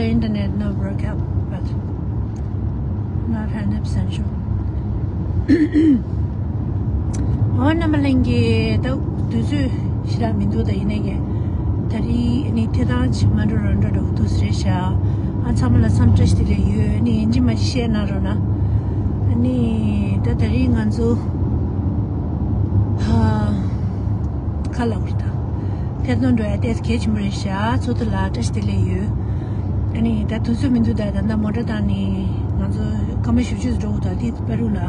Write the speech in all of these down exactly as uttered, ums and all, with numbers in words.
Internet network help, but not hundred percent sure. ཨོ་རྣམ་པ་ལྷན་རྒྱས། ད་དུས་ཚོད་ཞེ་དྲག་མི་འདུག་ད་ཡིན་ནའི་གི་ད་རིང་ནི་ཐད་གཏོང་ཅིག་མ་འགྲོ་རོགས་འགྲོ་འགྲོ་འདུག་ཟེར་ཤག་ཨ་ཚང་མ་ལ་འཚམས་འདྲི་ཞུ་བ་ཡིན། ཨ་ནི་ཡིན་གཅིག་མིན་གཅིག་བཤད་གནང་རོགས་གནང་། ཨ་ནི་ད་ད་རིང་ང་ཚོ་ཧ་ག་ལབ་དགོས་རེད། ད་ཐད་གཏོང་འགྲོ་ཡ་ཏོག་ཙམ་གལ་ཆེན་པོ་རེད་ཤག་ཚོགས་འདུ་ལ་བཀྲ་ཤིས་བདེ་ལེགས་ཡོད། ཨ་ནི་ད་དུས་ཚོད་མི་འདུག་ད་ད་ལྟ་མོ་ཊ་བཏང་ནས་ང་ཚོ་སྐར་མ་བཞི་བཅུ་འགྲོ་དགོས། ད་དེ་བར་དུ་ལ་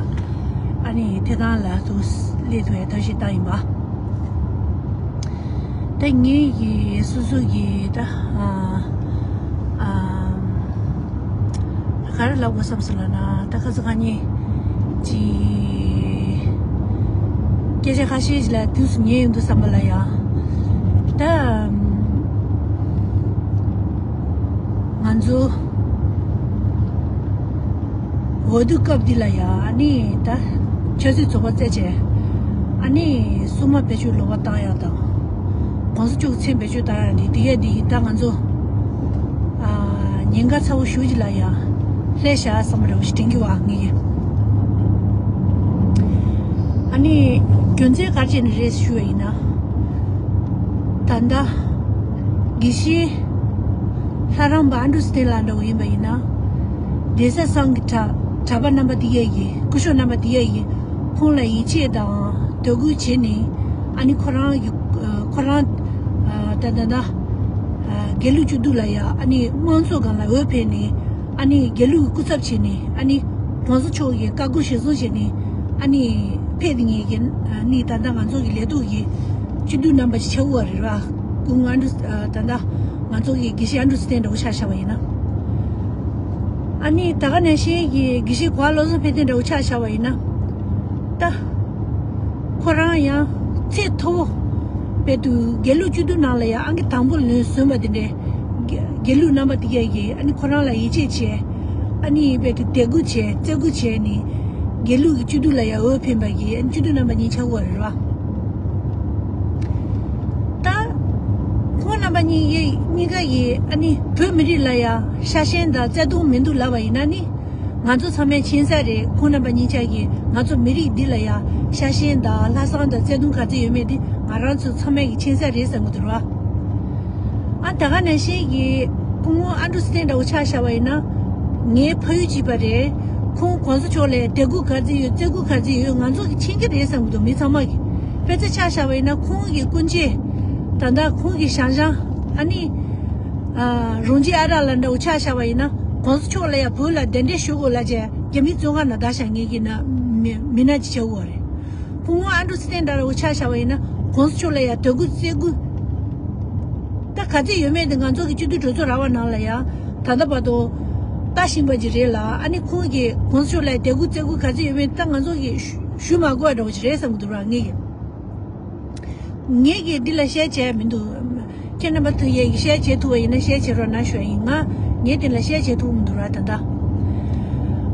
ཨ་ནི་ཐད་གཏོང་ལ་ཚུར་སླེབས་ཐུབ་ཡ་ཐབས་ཤེས་བཏང་ཡིན་པ། ད་ངེད་ཀྱི་སོ་སོ་གི་ད་ཨ་ཨ་ག་རེ་ལབ་དགོས་བསམ་སོང་ལབ་ན། ད་ཁ་སང་ཁ་ཉིན་གྱི་སྐད་ཆ་ཁ་ཤས་ཤིག་ལ་དུས་སུ་ཉན་ཡོང་དུས་བསམ་པ་ལ་ཡང་། ད་ང་ཚོ་འོས་བསྡུ་སྐབས་འདི་ལ་ཡང་ཨ་ནི་ད་ཆབ་སྲིད་ཚོགས་པ་རྩད་བཅད། ཨ་ནི་སྲུང་མ་བེད་སྤྱོད་ལོག་པ་བཏང་ཡག་དང་། གོང་ས་མཆོག་གི་མཚན་བེད་སྤྱོད་བཏང་ཡག་འདི་དེ་གས་འདི་ད་ང་ཚོ་ཨ་ཉེན་ཁ་ཚ་བོ་ཞེ་ཅིག་ལ་ཡང་སླེབས་ཤག་བསམ་པ་འདྲ་བོ་ཞིག་དྲན་གྱི་ཡོད་ངེད་ཀྱིས། ཨ་ནི་རྒྱུ་མཚན་ག་རེ་བྱས་ནས་རེད་ཞུ་བ་ཡིན་ན། ད་ལྟ་དགེ་བཤེས་ལྷ་རམས་པ་ཨན་ཌར་སི་ཊན་ལགས་འདྲ་བོ་ཡིན་པ་ཡིན་ན། གདན་ས་ཚང་གི་གྲྭ་གྲྭ་པ་རྣམ་པ་དེ་གས་ཀྱིས། སྐུ་ཞབས་རྣམ་པ་དེ་གས་ཀྱིས་ཁོང་ལ་ཡིད་ཆེས་དང་དད་གུས་བྱས་ནས། ཨ་ནི་ཁོ་རང་གི་ཁོ་རང་ད་ད་ད་དགེ་ལུགས་སྤྱི་འཐུས་ལ་ཡ་ཨ་ནི་དམངས་གཙོ་སྒང་ལ་འོས་འཕེན་ནས། ཨ་ནི་དགེ་ལུགས་ཀྱི་སྐུ་ཚབ་བྱས་ནས། ཨ་ནི་གོང་ས་མཆོག་གི་བཀའ་བཀོད་གཞིར་བཟུང་བྱས་ནས། ཨ་ནི་ཕེབས་ཏེ་ངེད་ཀྱི་ཨ་ནི་ད་ལྟ་ང་ཚོ་གི་ལས་ཐོག་གི་སྤྱི་འཐུས་རྣམ་པ་ཞིག་ཆགས་ཡོད་རེད་བ། སྐུ་ངོ་ཨན་ཌར་ད་ལྟ་ང་ཚོ་གི་དགེ་བཤེས་ཨན་ཌར་སི་ཊན་འདྲ་བོ་ཆ་བཞག་པ་ཡིན་ན། ཨ་ནི་ད་ག་ནང་བཞིན་གྱི་དགེ་བཤེས་གོ་བ་བློ་བཟང་ཕན་བདེ་འདྲ་བོ་ཆ་བཞག་པ་ཡིན་ན། ད་ཁོ་རང་ཡང་ཚད་མཐོ་བོ་བས་དུ་དགེ་ལུགས་སྤྱི་འཐུས་ནང་ལ་ཡང་ཨང་ཀི་དང་པོ་ལ་ལོན་ཟིན་པ་དེ་འདྲའི་དགེ་དགེ་ལུགས་རྣམ་པ་དེ་གས་ཀྱིས་ཨ་ནི་ཁོ་རང་ལ་ཡིད་ཆེས་བྱས། ཨ་ནི་བས་དུ་དད་གུས་བྱས། བརྩི་བཀུར་བྱས་ནས་དགེ་ལུགས་ཀྱི་སྤྱི་འཐུས་ལ་ཡང་འོས་འཕེན་པ་གི་ཨ་ནི་སྤྱི་འཐུས་རྣམ་པ་གཉིས་ཆགས་ཡོད་རེད་བ། ད་ཁོང་རྣམ་པ་གཉིས་ཡེ་གཉིས་ཀ་ཡིས་ཨ་ནི་བོད་མི་རིགས་ལ་ཡང་ཤ་ཞེན་དང་བརྩེ་དུང་མི་འདུག་ལབ་པ་ཡིན་ན་ནི། ང་ཚོ་ཚང་མས་མཁྱེན་གསལ་རེད། ཁོང་རྣམ་པ་གཉིས་ཆ་གིས་ང་ཚོ་མི་རིགས་འདི་ལ་ཡང་ཤ་ཞེན་དང་ལྷག་བསམ་དང་བརྩེ་དུང་ག་ཚོད་ཡོད་མེད་དེ་ང་རང་ཚོ་ཚང་མས་ཀྱི་མཁྱེན་གསལ་རེད་བསམ་གྱི་འདུག་ར། ཨ་ད་ག་ནང་བཞིན་གྱི་སྐུ་ངོ་ཨན་ཌར་སི་ཊན་འདྲ་བོ་ཆ་བཞག་པ་ཡིན་ན། ངའི་ཕ་ཡུལ་གཅིག་པ་རེད། ཁོང་གོང་ས་མཆོག་ལ་དད་གུས་ག་ཚོད་ཡོད། བརྩི་བཀུར་ག་ཚོད་ཡོད་ང་ཚོ་གི་མཁྱེན་གྱི་རེད་བསམ་གྱི་འདུག་མི་ཚང་མ་གི། དཔེ་ཆ་ཆ་བཞག་པ་ཡིན་ན་ཁོང་གི་སྐུ་མཆེད། ད་ལྟ་ཁོང་གི་ཞང་ཞང་ཨ་ནི། ཨ་རོང་རྗེ་ཨ་རག་ལགས་འདྲ་བོ་ཆ་བཞག་པ་ཡིན་ན། གོང་ས་མཆོག་ལ་ཡང་བོད་ལ་གདན་འདྲེན་ཞུ་དགོས་ལབ་བྱས་རྒྱ་མི་བཙོན་ཁང་ནང་བསྡད་ཤག་ངེད་ཀྱི་ན་མི་མི་སྣ་ཅིག་ཆགས་ཡོད་རེད། སྐུ་ངོ་ཨན་ཌར་སི་ཊན་འདྲ་བོ་ཆ་བཞག་པ་ཡིན་ན་གོང་ས་མཆོག་ལ་ཡང་དད་གུས་བརྩི་བཀུར་ད་ག་ཚོད་ཡོད་མེད་དེ་ང་ཚོ་གི་སྤྱི་འཐུས་གྲོས་ཚོགས་ར་བ་ནང་ལ་ཡང་ད་ལྟ་བར་དུ་ལྟ་བཞིན་པ་ཅིག་རེད་ལ། ཨ་ནི་ཁོང་གིས་གོང་ས་མཆོག་ལ་དད་གུས་བརྩི་བཀུར་ག་ཚོད་ཡོད་མེད་ད་ང་ཚོ་གིས་ཞུ་ཞུ་མ་དགོས་པ་འདྲ་བོ་ཅིག་རེད་བསམ་གྱི་འདུག་ར་ངེད་ཀྱིས། ངེད་ཀྱིས་འདི་ལ་བཤད་བྱས་མི་འདུག་ཁྱེད་རྣམ་པ་ཐུགས་ཡས་ཀྱིས་བཤད་བྱེད་ཐུབ་པ་ཡིན་ན་བཤད་བྱེད་རོགས་གནང་ཞུ་ཡ་ཡིན། ང་ངས་དེ་ལ་བཤད་བྱེད་ཐུབ་མི་འདུག་ར་ད་ལྟ།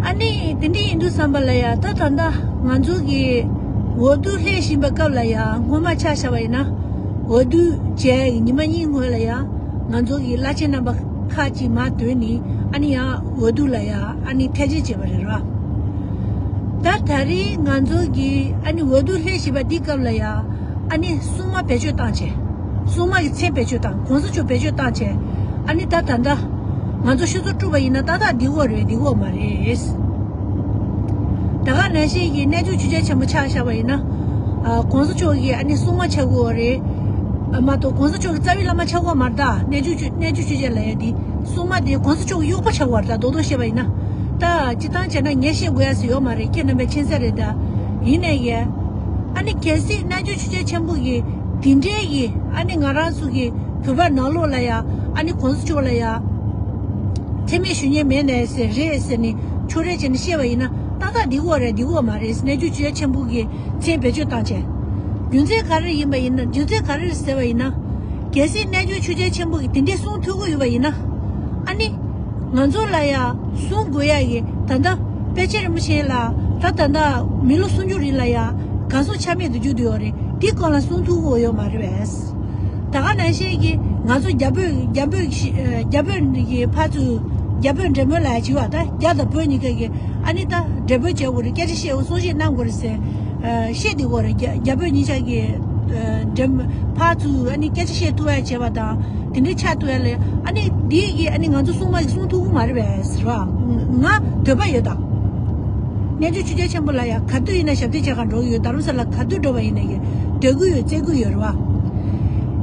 ཨ་ནི་དེ་འདྲ་ཡིན་དུས་བསམ་པ་ལ་ཡ་ད་ད་ལྟ་ང་ཚོ་གི་འོས་བསྡུ་སླེབས་བཞིན་པའི་སྐབས་ལ་ཡ་སྔོན་མ་ཆ་བཞག་པ་ཡིན་ན། འོས་བསྡུ་བྱས་ཉི་མ་གཉིས་སྔོན་ལ་ཡ་ང་ཚོ་གི་བླ་ཆེན་རྣམ་པ་ཁག་ཅིག་མར་བསྡུས་ནས་ཨ་ནི་ཡང་འོས་བསྡུ་ལ་ཡ་ཨ་ནི་ཐད་ཆད་བྱས་པ་རེད་ར། ད་ད་རེས་ང་ཚོ་གི་ཨ་ནི་འོས་བསྡུ་སླེབས་བཞིན་པ་འདི་སྐབས་ལ་ཡ་ཨ་ནི་སྲུང་མ་བེད་སྤྱོད་བཏང་བྱས། སྲུང་མ་གི་མཚན་བེད་སྤྱོད་བཏང་། གོང་ས་མཆོག་བེད་སྤྱོད་བཏང་བྱས། ཨ་ནི་ད་ད་ལྟ་ང་ཚོ་ཤུ་ཚོ་དཀྲུགས་པ་ཡིན་ན་ཏག་ཏག་འདི་འོ་རེད། འདི་འོ་མ་རེད། ད་ག་ནང་བཞིན་གྱི་གནས་མཆོག་ཆོས་རྒྱལ་ཆེན་པོ་ཆ་བཞག་པ་ཡིན་ན། ཨ་གོང་ས་མཆོག་གིས་ཨ་ནི་སྲུང་མ་ཆགས་དགོས་རེད། ཨ་མ་གཏོགས་གོང་ས་མཆོག་གི་རྩ་བའི་བླ་མ་ཆགས་དགོས་མ་རེད་ད། གནས་མཆོག་ཆོས་གནས་མཆོག་ཆོས་རྒྱལ་ལབ་ཡ་འདི་སྲུང་མ་དེ་གོང་ས་མཆོག་གི་གཡོག་པོ་ཆགས་དགོས་རེད་ད། རྡོག་རྡོག་བཤད་པ་ཡིན་ན། ད་སྤྱིར་བཏང་བྱས་ན་ངས་བཤད་དགོས་ཡ་ཟེར་ཡོད་མ་རེད། ཁྱེད་རྣམ་པས་མཁྱེན་གསལ་རེད་ད། ཡིན་ནའི་ཡ། ཨ་ནི་གལ་སྲིད་གནས་མཆོག་ཆོས་རྒྱལ་ཆེན་པོ་གིས་དེ་འདྲའི་གི་ཨ་ནི་ང་རང་ཚོ་གི་བོད་པ་ནང་ལོགས་ལ་ཡ་ཨ་ནི་གོང་ས་མཆོག་ལ་ཡ་མཚན་སྨད་ཞུ་མཁན་མེད་ནས་ཟེར་རེད་ཟེར་ནས་ཕྱོགས་རེ་བྱས་ནས་བཤད་པ་ཡིན་ན་ཏག་ཏག་འདི་འོ་རེད། འདི་འོ་མ་རེད། གནས་མཆོག་ཆོས་རྒྱལ་ཆེན་པོ་གིས་མཚན་བེད་སྤྱོད་བཏང་བྱས། རྒྱུ་མཚན་ག་རེ་ཡིན་པ་ཡིན་ན། རྒྱུ་མཚན་ག་རེ་རེད་ཟེར་བ་ཡིན་ན། གལ་སྲིད་གནས་མཆོག་ཆོས་རྒྱལ་ཆེན་པོ་གིས་དེ་འདྲའི་གསུང་ཐུབ་ཀྱི་ཡོད་པ་ཡིན་ན། ཨ་ནི་ང་ཚོ་ལ་ཡ་གསུང་དགོས་ཡ་གི་ད་ལྟ་པཎ་ཆེན་རིན་པོ་ཆེ་ལ་ད་ད་ལྟ་མི་ལོ་སུམ་ཅུ་རིང་ལ་ཡ་གར་སོང་ཆ་མེད་དུ་གྱུར་བསྡད་ཡོད་རེད། དེ་སྐོར་ལ་གསུང་ཐུབ་ཀྱི་ཡོད་མ་རེད་པས། ད་ག་ནང་བཞིན་གྱི་ང་ཚོ་རྒྱ་བོད་རྒྱ་བོད་ཀྱི་རྒྱ་བོད་ཀྱི་ཕར་ཚུར་རྒྱ་བོད་འབྲེལ་མོལ་ལ་བྱེད་པ་ད་རྒྱ་དང་བོད་གཉིས་ཀ་གི་ཨ་ནི་ད་འབྲེལ་མོལ་བྱེད་དགོས་རེད། སྐད་ཆ་བཤད་དགོས། གསུང་བཤད་གནང་དགོས་རེད་ཟེར། བཤད་དེ་དགོས་རེད། རྒྱ་རྒྱ་བོད་གཉིས་ཆ་གི་འབྲེལ་ཕར་ཚུར་ཨ་ནི་སྐད་ཆ་བཤད་ཐུབ་ཡ་བྱེད་པ་དང་དེ་འདྲའི་ཆགས་ཐུབ་ཡ་ལས་ཨ་ནི་འདི་གི་ཨ་ནི་ང་ཚོ་སྲུང་མ་གི་སྲུང་ཐུབ་ཀྱི་མ་རེད་པས་ཟེར་བ། ང་འདོད་པ་ཡོད་དམ། རྣལ་འབྱོར་ཆོས་རྒྱལ་ཆེན་པོ་ལ་ཡང་ག་དུས་ཡིན་ན་ཞབས་བརྟན་བྱེད་གར་འགྲོ་གི་ཡོད། རྡ་རམ་ས་ལ་ག་དུས་འགྲོ་བ་ཡིན་ན་ཡང་སྡོད་ཀྱི་ཡོད། བཙལ་གྱི་ཡོད་རེད་བ།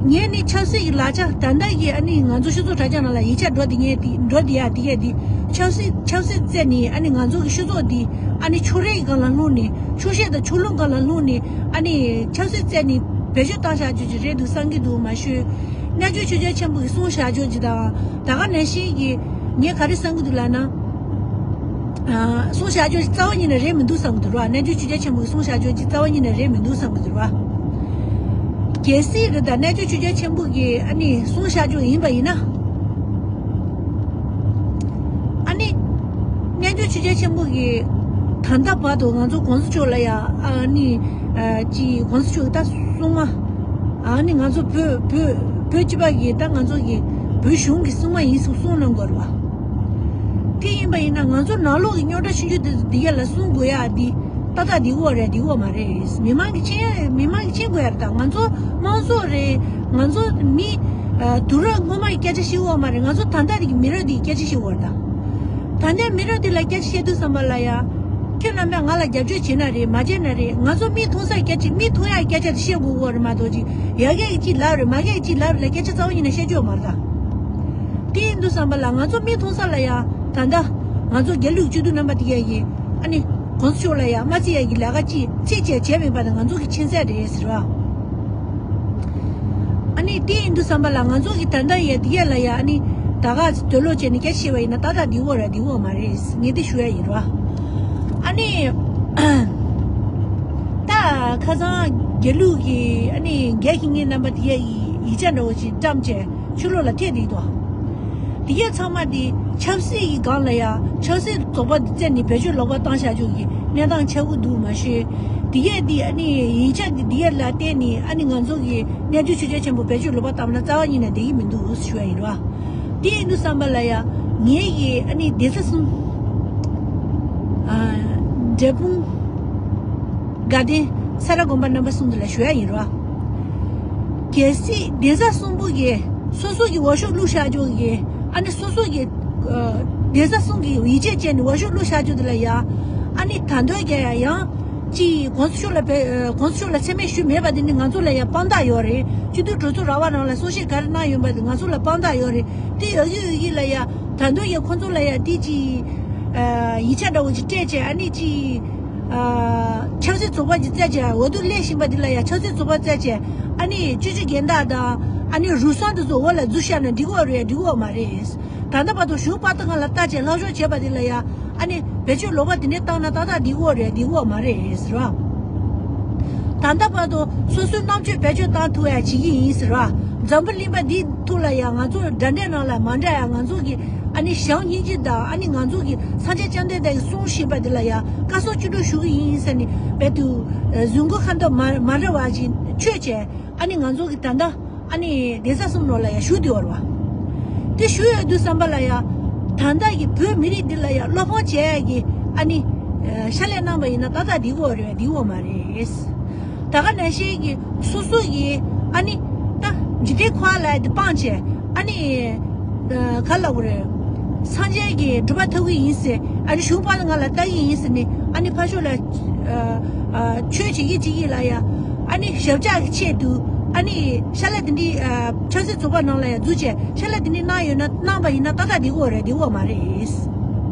ངས་ནི་ཆབ་སྲིད་ཀྱི་ལག་ཆ་ད་ལྟ་གི་ཨ་ནི་ང་ཚོ་སྤྱི་ཚོགས་དྲ་རྒྱ་ནང་ལ་ཡིག་ཆ་འགྲོ་དེ་ངས་དེ་འགྲོ་དེ་ཡ་དེ་ཡ་དེ་ཆབ་སྲིད་ཆབ་སྲིད་བཙལ་ནི་ཨ་ནི་ང་ཚོ་གི་སྤྱི་ཚོགས་དེ་ཨ་ནི་ཕྱོགས་རིས་སྒང་ལ་ལྷུང་ནི་ཕྱོགས་ཞེན་དང་ཕྱོགས་ལྷུང་སྒང་ལ་ལྷུང་ནི་ཨ་ནི་ཆབ་སྲིད་བཙལ་ནི་བེད་སྤྱོད་བཏང་བཞག་རྒྱུ་ཅིག་རེད་འདུག་བསམ་གྱི་འདུག་མ་ཤོད། རྣལ་འབྱོར་ཆོས་རྒྱལ་ཆེན་པོ་གི་གསུང་བཞག་རྒྱུ་ཅིག་དང་ད་ག་ནང་བཞིན་གྱི་ངས་ག་རེ་བསམ་གྱི་འདུག་ལབ་ན། གསུང་བཤད་རྒྱུ་རྩ་བ་ཉིད་ནས་རེད་མི་འདུག་བསམ་གྱི་འདུག་ར། རྣལ་འབྱོར་ཆོས་རྒྱལ་ཆེན་པོའི་གསུང་བཤད་རྒྱུ་ཅིག་རྩ་བ་ཉིད་ནས་རེད་མི་འདུག་བསམ་གྱི་འདུག་ར། གལ་སྲིད་རེད་ད་རྣལ་འབྱོར་ཆོས་རྒྱལ་ཆེན་པོ་གི་ཨ་ནི་གསུང་བཤད་རྒྱུ་ཡིན་པ་ཡིན་ན། ཨ་ནི་རྣལ་འབྱོར་ཆོས་རྒྱལ་ཆེན་པོ་གི་ད་ལྟ་བར་དུ་ང་ཚོ་གོང་ས་མཆོག་ལ་ཡ་ཨ་ནི་ཅི་གོང་ས་མཆོག་གི་ད་གསུང་མ། ཨ་ནི་ང་ཚོ་བོད་བོད་བོད་སྤྱི་པ་གི་ད་ང་ཚོ་གི་བོད་གཞུང་གི་གསུང་མ་ཡིན་གསུང་གསུང་གནང་དགོས་རེད་བ། དེ་ཡིན་པ་ཡིན་ན་ང་ཚོ་ནང་ལོགས་ཀྱི་རྙོག་དྲ་ཆུང་ཆུང་དེ་འདི་ག་ལ་གསུང་དགོས་ཡ་འདི་ཏག་ཏག་འདི་གོ་རེད་འདི་གོ་མ་རེད། མི་མང་གི་ཆེ་མི་མང་གི་ཆེ་དགོས་ཡ་རེད། ད་ང་ཚོ་དམངས་གཙོ་རེད། ང་ཚོ་མི་དུས་རབས་སྔོན་མ་ཡི་སྐད་ཆ་བཤད་གོ་མ་རེད། ང་ཚོ་ད་ལྟ་རིག་མི་རབས་འདི་ཡི་སྐད་ཆ་བཤད་གོ་རེད། ད་ད་ལྟ་མི་རབས་འདི་ལ་སྐད་ཆ་བཤད་དུས་ཙམ་པ་ལ་ཡ་ཁྱོད་རྣམ་པས་ང་ལ་རྒྱབ་སྐྱོར་བྱེད་ན་རེད་མ་བྱེད་ན་རེད། ང་ཚོ་མིག་མཐོང་སའི་སྐད་ཆ་མིག་མཐོང་ཡའི་སྐད་ཆ་དེ་བཤད་དགོས་གོ་རེད་མ་གཏོགས་ཅིག་ཡ་གི་ཅིག་ལབ་རེད་མ་གི་ཅིག་ལབ་རེད་ལ་སྐད་ཆ་རྩ་བ་ཉིད་ནས་བཤད་རྒྱུ་མ་རེད་ད། དེ་ཡིན་དུས་ཙམ་པ་ལ་ང་ཚོ་མིག་མཐོང་ས་ལ་ཡ་ད་ལྟ་ང་ཚོ་རྒྱ་ལུགས་སྤྱི་འཐུས་རྣམ་པ་དེ་གས་ཡིན་ཨ་ནི་གོང་ས་མཆོག་ལ་ཡ་མ་རྩི་ཡ་གི་ལས་ཀ་ཅིག་ཚིག་བཅད་བྱས་མེད་པ་དང་ང་ཚོ་གི་ཁྱད་མཚར་རེད་ཟེར་བ། ཨ་ནི་དེ་ཡིན་དུས་ཙམ་པ་ལ་ང་ཚོ་གི་ད་ལྟ་ཡ་དེ་གས་ལ་ཡ་ཨ་ནི་ད་ག་དོད་ལོ་བྱས་ནས་སྐད་ཆ་བཤད་པ་ཡིན་ན་ཏག་ཏག་འདི་འོ་རེད་འདི་འོ་མ་རེད་ངས་དེ་ཞུ་ཡ་ཡིན་ར། ཨ་ནི་ད་ཁ་སང་རྒྱ་ལུགས་ཀྱི་ཨ་ནི་རྒྱ་ཁྱི་ངན་རྣམ་པ་དེ་གས་ཡི་ཡིག་ཆ་འདྲ་བོ་ཞིག་བཀྲམ་བྱས། ཕྱི་ལོགས་ལ་ཐེབས་འདུག་དོ། དེ་གས་ཚང་མ་དེ་ཆབ་སྲིད་ཀྱི་སྒང་ལ་ཡ་ཆབ་སྲིད་རྫོགས་པ་དེ་བཙལ་ནས་བེད་སྤྱོད་ལོག་པ་བཏང་བཞག་རྒྱུ་གི་གནས་སྟངས་ཆགས་ཀྱི་འདུག་མ་ཤེས། དེ་གས་དེ་ཨ་ནི་ཡིག་ཆ་དེ་དེ་གས་ལ་བརྟེན་ནས་ཨ་ནི་ང་ཚོ་གི་གནས་ཚུལ་ཆུ་ཚད་ཆེན་པོ་བེད་སྤྱོད་ལོག་པ་བཏང་ན་རྩ་བ་ཉིད་ནས་བསྡད་ཀྱི་མི་འདུག་ཞུ་ཡ་ཡིན་ར། དེ་ཡིན་དུས་ཙམ་པ་ལ་ཡ་ངའི་གི་ཨ་ནི་སྡེ་ཚན་གསུམ། འབྲས་སྤུངས། དགའ་ལྡན། ས་ར་དགོན་པ་རྣམ་པ་གསུམ་དུ་ལ་ཞུ་ཡ་ཡིན་རོ། གལ་སྲིད་གདན་ས་གསུམ་པོ་གི་སོ་སོ་གི་འོས་ཤོག་བླུགས་བཞག་ཆོག་གི་ཨ་ནི་སོ་སོ་གི་གདན་ས་གསུམ་གི་ཡིད་ཆེས་བྱས་ནས་འོས་ཤོག་བླུགས་བཞག་ཆོག་དེ་ལ་ཡ་ཨ་ནི་ད་འདོད་རྒྱ་ཡ་ཡང་ཅི་གོང་ས་མཆོག་ལ་བེ་གོང་ས་མཆོག་ལ་མཚན་སྨད་ཞུས་མེད་པ་དེ་ནི་ང་ཚོ་ལ་ཡ་དཔང་རྟགས་ཡོད་རེད། སྤྱི་འཐུས་གྲོས་ཚོགས་ར་བ་ནང་ལ་གསུང་བཤད་ག་རེ་གནང་ཡོད་པ་དེ་ང་ཚོ་ལ་དཔང་རྟགས་ཡོད་རེད། དེ་ཡོད་ཀྱི་ཡོད་ཀྱི་ལ་ཡ་ད་འདོད་ཡ་ཁོང་ཚོ་ལ་ཡ་དེ་ཅི་ཡིད་ཆེས་འདྲ་བོ་ཅིག་སྤྲད་བྱས་ཨ་ནི་ཅི། ཆབ་སྲིད་ཚོགས་པ་ཅིག་བཙལ་བྱས་འོས་བསྡུ་སླེབས་བཞིན་པ་འདི་ལ་ཡང་ཆབ་སྲིད་ཚོགས་པ་བཙལ་བྱས་ཨ་ནི་སྤྱི་སྤྱོད་འགན་བདག་དང་ཨ་ནི་རུ་སོང་དེ་ཚོ་འོག་ལ་འཛུལ་བཞག་ན་འགྲིག་གི་རེད་འགྲིག་གི་མ་རེད། ད་ལྟ་བར་དུ་གཞུང་པར་ཏི་སྒང་ལ་ལྟ་བྱས་ལྷག་ཞོག་བྱས་པ་འདི་ལ་ཡང་ཨ་ནི་བེད་སྤྱོད་ལོག་པ་འདི་ནས་བཏང་ན་ཏག་ཏག་འགྲིག་གི་རེད་འགྲིག་གི་མ་རེད་ཟེར་བ། ད་ལྟ་བར་དུ་སོ་སོའི་རྣམ་དཔྱོད་བེད་སྤྱོད་བཏང་ཐུབ་ཡ་བྱེད་ཀྱི་ཡིན་ཟེར་བ། འཛམ་བུ་གླིང་པ་འདི་ཐུགས་ལ་ཡང་ང་ཚོ་འདྲ་འདྲའི་ནང་ལ་མ་འདྲ་ཡང་ང་ཚོ་གི་ཨ་ནི་ཞང་སྙིང་རྗེ་དང་ཨ་ནི་ང་ཚོ་གི་སངས་རྒྱས་བཅོམ་ལྡན་འདས་ཀྱི་གསུང་བཞིན་པ་འདི་ལ་ཡང་བཀའ་གསུང་བཅུ་དྲུག་ཞུ་གི་ཡིན་ཟེར་ནས་བེད་དུ་གཟུགས་མགོ་ཁ་མདོག་མ་མ་འདྲ་བ་ཞིག་ཆོས་བྱས་ཨ་ནི་ང་ཚོ་གི་ད་ལྟ་ཨ་ནི་གདན་ས་གསུམ་ནང་ལ་ཡང་ཞུ་དེ་བར་བ། དེ་ཞུ་ཡོད་དུས་བསམ་པ་ལ་ཡང་ད་ལྟ་གི་བོད་མི་རིགས་འདི་ལ་ཡང་བློ་ཕམ་བྱས་ཀྱི་ཨ་ནི་ཕྱག་ལས་གནང་པ་ཡིན་ན་ཏག་ཏག་འགྲིག་གི་རེད་འགྲིག་གི་མ་རེད། ད་ག་ནང་བཞིན་གྱི་སོ་སོ་ཡི་ཨ་ནི་ད་འཇིག་རྟེན་ཁོ་ལ་དེ་སྤངས་བྱས་ཨ་ནི་ག་ལ་གོ་རེད། སངས་རྒྱས་ཀྱི་སྒྲུབ་པ་ཐོབ་ཀྱི་ཡིན་ཟེར་ཨ་ནི་གཞུང་པར་ང་ལ་ལྟ་གི་ཡིན་ཟེར་ནི་ཨ་ནི་ཕར་ཕྱོགས་ལ་ཆོས་བྱེད་ཀྱི་བྱེད་ཀྱི་ལ་ཡ་ཨ་ནི་ཞབས་བཅགས་ཀྱི་ཆེད་དུ་ཨ་ནི་ཤ་ལ་དེ་འདྲི་ཆབ་སྲིད་ཚོགས་པ་ནང་ལ་ཡ་འཛུལ་བྱས་ཤ་ལ་དེ་འདྲི་གནང་ཡོད་ན་གནང་པ་ཡིན་ན་ཏག་ཏག་འགྲིག་གི་རེད་འགྲིག་གི་མ་རེད།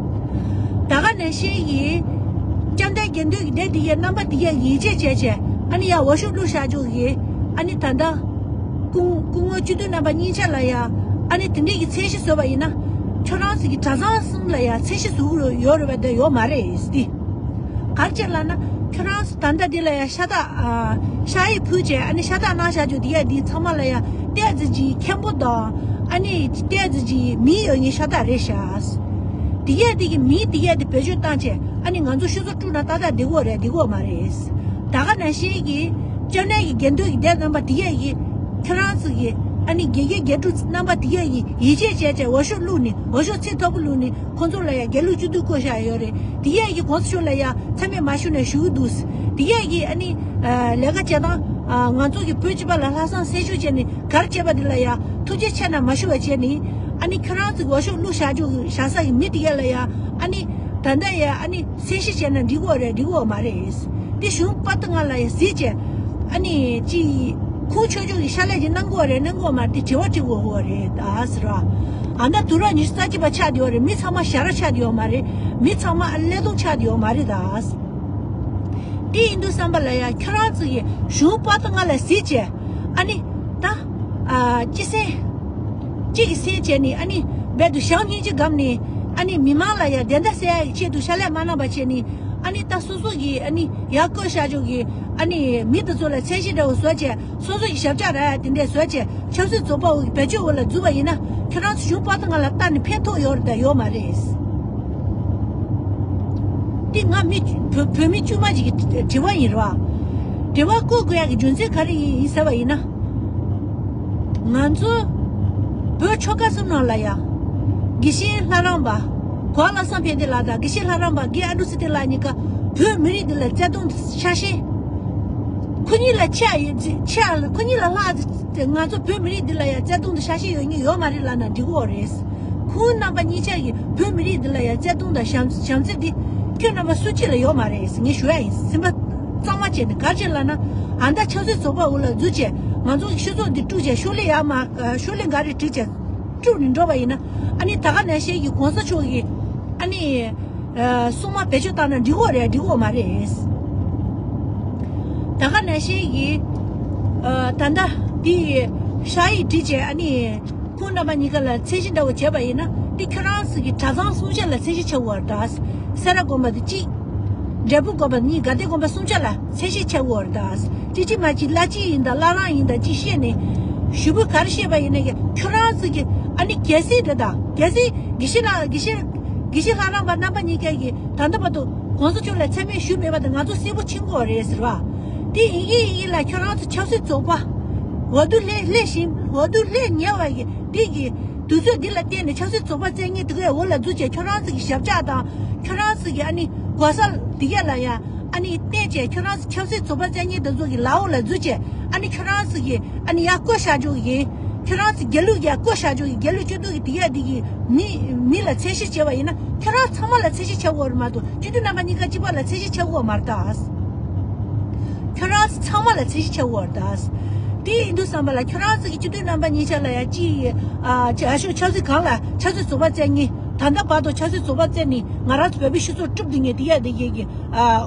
ད་ག་ནང་བཞིན་གྱི་བཅོམ་ལྡན་དགེ་འདུན་གྱི་སྡེ་འདི་ཡའི་རྣམ་པ་འདི་ཡའི་ཡིད་ཆེས་བྱས་བྱས་ཨ་ནི་ཡ་འོས་ཤོག་བླུགས་བཞག་ཆོག་གི་ཨ་ནི་ད་ལྟ་སྐུ་སྐུ་ངོ་སྤྱི་འཐུས་རྣམ་པ་གཉིས་ཆ་ལ་ཡ་ཨ་ནི་དེ་འདྲས་ཀྱི་མཚན་གཞི་བཟོས་པ་ཡིན་ན་ཁྱོད་རང་ཚོ་གི་གྲྭ་ཚང་གསུམ་ལ་ཡ་མཚན་གཞི་བཟོ་གི་ཡོད་རེད་པ་འདི་ཡོད་མ་རེད་ཟེར་ཏེ། ག་རེ་བྱས་ལབ་ན་ཁྱོད་རང་ཚོ་ད་ལྟ་འདི་ལ་ཡ་ཤ་སྟག་ཨ་ཤ་ཡིག་ཕུལ་བྱས་ཨ་ནི་ཤ་སྟག་གནང་བཞག་རྒྱུ་འདི་ཡ་འདི་ཚང་མ་ལ་ཡ་ཏོག་ཙམ་ཅིག་མཁན་པོ་དང་ཨ་ནི་ཏོག་ཙམ་ཅིག་མིང་ཡོད་མཁན་ཤ་སྟག་རེད་ཤག་དེ་གས་དེ་གི་མིང་དེ་གས་དེ་བེད་སྤྱོད་བཏང་བྱས་ཨ་ནི་ང་ཚོ་ཤོག་ཚོ་དཀྲུག་ན་ཏག་ཏག་འགྲིག་གི་རེད་འགྲིག་གི་མ་རེད། ད་ག་ནང་བཞིན་གྱི་སྐྱབས་གནས་ཀྱི་དགེ་འདུན་གྱི་སྡེ་རྣམ་པ་དེ་གས་ཀྱི་ཁྱོད་རང་ཚོ་གི་ ཨ་ནི་དགེ་རྒན་དགེ་ཕྲུག་རྣམ་པ་དེ་གས་ཀྱིས་ཡིད་ཆེས་བྱས་བྱས་འོས་ཤོག་བླུགས་ནས། འོས་ཤོག་ཚད་མཐོ་པོ་བླུགས་ནས་ཁོང་ཚོ་ལ་ཡང་དགེ་ལུགས་སྤྱི་འཐུས་བསྐོས་བཞག་ཡོད་རེད། དེ་གས་ཀྱིས་གོང་ས་མཆོག་ལ་ཡང་མཚན་སྨད་མ་ཞུས་ནས་བཞུགས་ཀྱི་འདུག། དེ་གས་ཀྱིས་ཨ་ནི་ལས་ཀ་བྱེད་སྟངས། ང་ཚོ་གི་བོད་སྤྱི་པ་ལ་ལྷག་བསམ་སེམས་ཤུགས་བྱས་ནས་ག་རེ་བྱས་པ་དེ་ལ་ཡང་ཐུགས་རྗེ་ཆེ་ན་མ་ཞུ་བ་བྱས་ནས། ཨ་ནི་ཁྱོད་རང་ཚོ་གི་འོས་ཤོག་བླུགས་བཞག་རྒྱུ་བཞག་ས་གི་མི་དེ་གས་ལ་ཡང་ཨ་ནི་ད་ལྟ་ཡང་ཨ་ནི། གསལ་བཤད་བྱས་ན་འགྲིག་གི་རེད། འགྲིག་གི་མ་རེད། དེ་གཞུང་པ་ཏི་ང་ལ་ཡང་གཟིགས་བྱས། ཨ་ནི་ཅི། ཁོང་ཆོས་ཕྱོགས་ཀྱི་ཤ་ལས་ཀྱི་གནང་གི་རེད། གནང་གི་མ་རེད། དེ་དྲི་བ་དྲི་དགོས་ཀྱི་རེད་ད་ཟེར་བ། ཨ་ད་དུས་རབས་ཉི་ཤུ་རྩ་གཅིག་པ་ཆགས་བསྡད་ཡོད་རེད། མི་ཚང་མ་ཞ་ར་ཆགས་བསྡད་ཡོད་མ་རེད། མི་ཚང་མ་ཀླད་སྟོང་ཆགས་བསྡད་ཡོད་མ་རེད་ད། དེ་ཡིན་དུས་ཙམ་པ་ལ་ཡང་ཁྱོད་རང་ཚོ་ཡི་གཞུང་པ་ཏི་ང་ལ་གཟིགས་བྱས། ཨ་ནི། ད། ཨ། སྤྱི་སེམས། གཅིག་གི་སེམས་བྱས་ནས་ཨ་ནི་རྦད་དུ་ཞག་སྙིང་རྗེ་སྒམ་ནས། ཨ་ནི་མི་མང་ལ་ཡང་བདེན་མཐའ་གསལ་ཡག་གི་ཆེད་དུ་ཕྱག་ལས་མ་གནང་པ་བྱས་ནས། ཨ་ནི་ད་སོ་སོ་གི་ཨ་ནི་ཡར་བསྐོས་བཞག་ཕྱོགས་ཀྱི་ཨ་ནི་མི་དེ་ཚོ་ལ་མཚན་གཞི་འདྲ་བོ་བཟོ་བྱས། སོ་སོ་གི་ཞབས་བཅགས་རག་ཡག་དེ་འདྲས་བཟོ་བྱས། ཆབ་སྲིད་ཚོགས་པ་འོག་གི་བེད་སྤྱོད་འོག་ལ་འཛུལ་བ་ཡིན་ན། ཁྱོད་རང་ཚོ་གཞུང་པ་ཏི་ང་ལ་ལྟ་ནས་ཕན་ཐོགས་ཡོད་རེད་དང་ཡོད་མ་རེད། འདི་ང་མི་བོད་བོད་མི་དཀྱུས་མ་ཅིག་གི་དྲི་བ་ཡིན་རེད་བ། དྲི་བ་བཀོད་དགོས་ཡག་གི་རྒྱུ་མཚན་ག་རེ་ཡིན་ཡིན་ཟེར་བ་ཡིན་ན། ང་ཚོ་བོད་ཆོལ་ཁ་གསུམ་ནང་ལ་ཡང་། དགེ་བཤེས་ལྷ་རམས་པ། གོ་བ་བློ་བཟང་ཕན་བདེ་ལགས་དང་། དགེ་བཤེས་ལྷ་རམས་པ་རྒན་ཨ་འབྲུག་ཚེ་བརྟན་ལགས་གཉིས་ཀ་བོད་མི་རིགས་འདི་ལ་བརྩེ་དུང་དང་ཆགས་ཞེན། ཁོ་གཉིས་ལ་ཆེ་ཡ་ཆེ་ཡ་ཁོ་གཉིས་ལ་ལྷག་ང་ཚོ་བོད་མི་རིགས་འདི་ལ་ཡང་བརྩེ་དུང་དང་ཆགས་ཞེན་ཡོད་མཁན་ཡོད་མ་རེད་ལབ་ན་འགྲིག་གི་རེད། ཁོང་རྣམ་པ་གཉིས་ཆ་གིས་བོད་མི་རིགས་འདི་ལ་ཡང་བརྩེ་དུང་དང་བྱམས་བྱམས་བརྩེ་འདི་ཁྱོད་རྣམ་པ་སུ་གཅིག་ལ་ཡོད་མ་རེད། ངས་ཞུ་ཡ་ཡིན། སེམས་པ་གཙང་མ་བྱས་ནས། ག་རེ་བྱས་ལབ་ན། ཨ་ད་ཆབ་སྲིད་ཚོགས་པ་འོག་ལ་འཛུལ་བྱས། ང་ཚོ་གི་སྤྱི་ཚོགས་འདི་དཀྲུགས་བྱས། ཤོག་ལྷེ་ཡར་མར་ཤོག་ལྷེ་འགའ་རེ་བསྒྲིགས་བྱས་དཀྲུགས་ནས་འགྲོ་བ་ཡིན་ན། ཨ་ནི་ད་ག་ནང་བཞིན་གྱི་གོང་ས་མཆོག་གིས་ཨ་ནི། ཨ། སྲུང་མ་བེད་སྤྱོད་བཏང་ན་འགྲིག་གི་རེད། འགྲིག་གི་མ་རེད། ད་ག་ནང་བཞིན་གྱི། ཨ། ད་ལྟ་འདི་ཕྱག་ཡིག་བྲིས་བྱས། ཨ་ནི་ཁོང་རྣམ་པ་གཉིས་ཀ་ལ་མཚན་གཞི་འདྲ་བོ་བྱས་པ་ཡིན་ན། འདི་ཁྱོད་རང་ཚོ་གི་གྲྭ་ཚང་སུམ་ཅུ་ལ་མཚན་གཞི་ཆགས་ཀྱི་ཡོད་རེད་ད། སེ་ར་དགོན་པ་དེ་གཅིག། འབྲས་སྤུངས་དགོན་པ་གཉིས། དགའ་ལྡན་དགོན་པ་སུམ་ཅུ་ལ་མཚན་གཞི་ཆགས་ཀྱི་ཡོད་རེད་ད། ཅི་ཅི་མ་ཅི་བླ་སྤྱི་ཡིན་དང་བླ་བྲང་ཡིན་དང་ཅི་བཤད་ནས། ཞུ་བོ་ག་རེ་བཤད་པ་ཡིན་ན། ཁྱོད་རང་ཚོ་གི་ཨ་ནི་གལ་སྲིད་རེད་ད། གལ་སྲིད་དགེ་བཤེས་ལགས་དགེ་བཤེས་དགེ་བཤེས་ལྷ་རམས་པ་རྣམ་པ་གཉིས་ཀ་གིས་ད་ལྟ་བར་དུ་གོང་ས་མཆོག་ལ་མཚན་སྨད་ཞུས་མེད་པ་དེ་ང་ཚོ་གསལ་པོ་མཁྱེན་གྱི་ཡོད་རེད་ཟེར་བ། དེ་ཡིན་གྱི་ཡིན་གྱི་ལ། ཁྱོད་རང་ཚོ་ཆབ་སྲིད་ཚོགས་པ་འོས་བསྡུ་སླེབས་སླེབས་བཞིན། འོས་བསྡུ་སླེབས་ཉེ་བ་གི་འདི་གི་དུས་ཚོད་འདི་ལ་བརྟེན་ནས་ཆབ་སྲིད་ཚོགས་པ་བཙལ་མཁན་དེ་གའི་འོག་ལ་འཛུལ་བྱས། ཁྱོད་རང་ཚོ་གི་ཞབས་བཅགས་དང་། ཁྱོད་རང་ཚོ་གི་ཨ་ནི་གོ་ས་དེ་གས་ལ་ཡང་ཨ་ནི་བརྟེན་བྱས། ཁྱོད་རང་ཚོ་ཆབ་སྲིད་ཚོགས་པ་བཙལ་མཁན་དེ་ཚོ་གི་ལག་འོག་ལ་འཛུལ་བྱས། ཨ་ནི་ཁྱོད་རང་ཚོ་གི་ཨ་ནི་ཡར་བསྐོས་བཞག་ཆོག་གི་ཡིན། ཁྱོད་རང་ཚོ་དགེ་ལུགས་ཀྱི་བསྐོས་བཞག་ཆོག་གི། དགེ་ལུགས་སྤྱི་འཐུས་ཀྱི་དེ་གས་དེ་གི་མི་མི་ལ་མཚན་གཞི་བྱས་པ་ཡིན་ན། ཁྱོད་རང་ཚང་མ་ལ་མཚན་གཞི་ཆགས་ཀྱི་ཡོད་རེད་མ་གཏོགས། སྤྱི་འཐུས་རྣམ་པ་གཉིས་ཀ་གཅིག་པ་ལ་མཚན་གཞི་ཆགས་ཀྱི་ཡོད་མ་རེད་ད། ཁྱོད་རང་ཚོ་ཚང་མ་ལ་མཚན་གཞི་ཆགས་ཀྱི་ཡོད་རེད་ད། དེ་ཡིན་དུས་ཙམ་པ་ལ་ཁྱོད་རང་ཚོ་གི་སྤྱི་འཐུས་རྣམ་པ་གཉིས་ཆ་ལ་ཡང་ཅི། ཨ། ཅི། ཨ་ཤོ་ཆབ་སྲིད་སྒང་ལ་ཆབ་སྲིད་ཚོགས་པ་བཙལ་མཁན། ད་ལྟ་བར་དུ་ཆབ་སྲིད་ཚོགས་པ་བཙལ་ནས་ང་རང་ཚོ་བོད་པའི་སྤྱི་ཚོགས་དཀྲུགས་བསྡད་མཁན་དེ་གས་དེ་གས་ཀྱི། ཨ།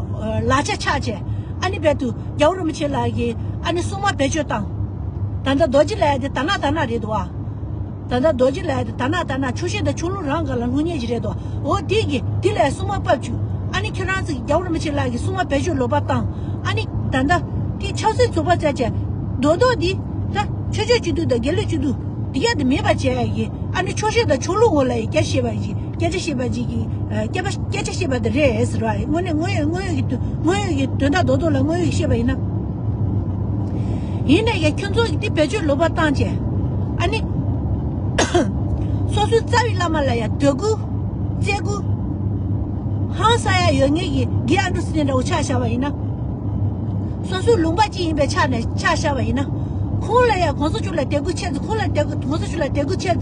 ལག་ཆ་ཆག་བྱས། ཨ་ནི་རྦད་དུ་རྒྱལ་བ་རིན་པོ་ཆེ་ལགས་ཀྱིས་ཨ་ནི་སྲུང་མ་བེད་སྤྱོད་བཏང་། ད་ལྟ་རྡོ་རྗེ་ལབ་ཡ་དེ་དར་ནག་དར་ནག་རེད་འདུག་ཨ། ད་ལྟ་རྡོ་རྗེ་ལབ་ཡ་དེ་དར་ནག་དར་ནག། ཆོག་ཤེས་དང་ཆོག་ལུགས་རང་སྒང་ལ་ལྷུང་ཉེན་ཞིག་རེད་འདུག། འོ་དེ་གི་དེ་ལ་སྲུང་མ་ཕབ་བཅུག། ཨ་ནི་ཁྱོད་རང་ཚོ་གི་རྒྱལ་བ་རིན་པོ་ཆེ་ལགས་ཀྱིས་སྲུང་མ་བེད་སྤྱོད་ལོག་པ་བཏང་། ཨ་ནི་ད་ལྟ་དེ་ཆབ་སྲིད་ཚོགས་པ་བཙལ་བྱས། རྡོག་རྡོག་འདི་ད་ཆོས་ཕྱོགས་སྤྱི་འཐུས་དང་དགེ་ལུགས་སྤྱི་འཐུས་དེ་གས་དེ་མེད་པ་བྱས་ཡ་ཡིན། ཨ་ནི་ཆོག་ཤེས་དང་ཆོག་ལུགས་ངོ་ལ་ཡི་སྐད་ཆ་བཤད་པ་ཡིན། སྐད་ཆ་བཤད་པ་ཅིག་གིས། ཨ། སྐད་པ་སྐད་ཆ་བཤད་པ་དེ་རེད་ཟེར་བ་རེད། དངོས་གནས་དངོས་ཡོད་དངོས་ཡོད་ཀྱི་དོན་དངོས་ཡོད་ཀྱི་དོན་དག་རྡོག་རྡོག་ལ་དངོས་ཡོད་ཀྱི་བཤད་པ་ཡིན་ན། ཡིན་ནའི་ཡང་ཁྱོད་ཚོ་གིས་དེ་བེད་སྤྱོད་ལོག་པ་བཏང་བྱས། ཨ་ནི་སོ་སོའི་རྩ་བའི་བླ་མ་ལ་ཡང་དད་གུས་བརྩི་བཀུར་ཧང་སང་ཡ་ཡོད་མཁན་གྱི་རྒན་ཨ་འབྲུག་ཚེ་བརྟན་འདྲ་བོ་ཆ་བཞག་པ་ཡིན་ན། སོ་སོའི་ལུང་པ་གཅིག་ཡིན་པའི་ཆ་ནས་ཆ་བཞག་པ་ཡིན་ན། ཁོང་ལ་ཡང་གོང་ས་མཆོག་ལ་དད་གུས་ཆེ་ཙམ། ཁོང་ལ་དད་གུས། གོང་ས་མཆོག་ལ་དད་གུས་ཆེ། ཨ།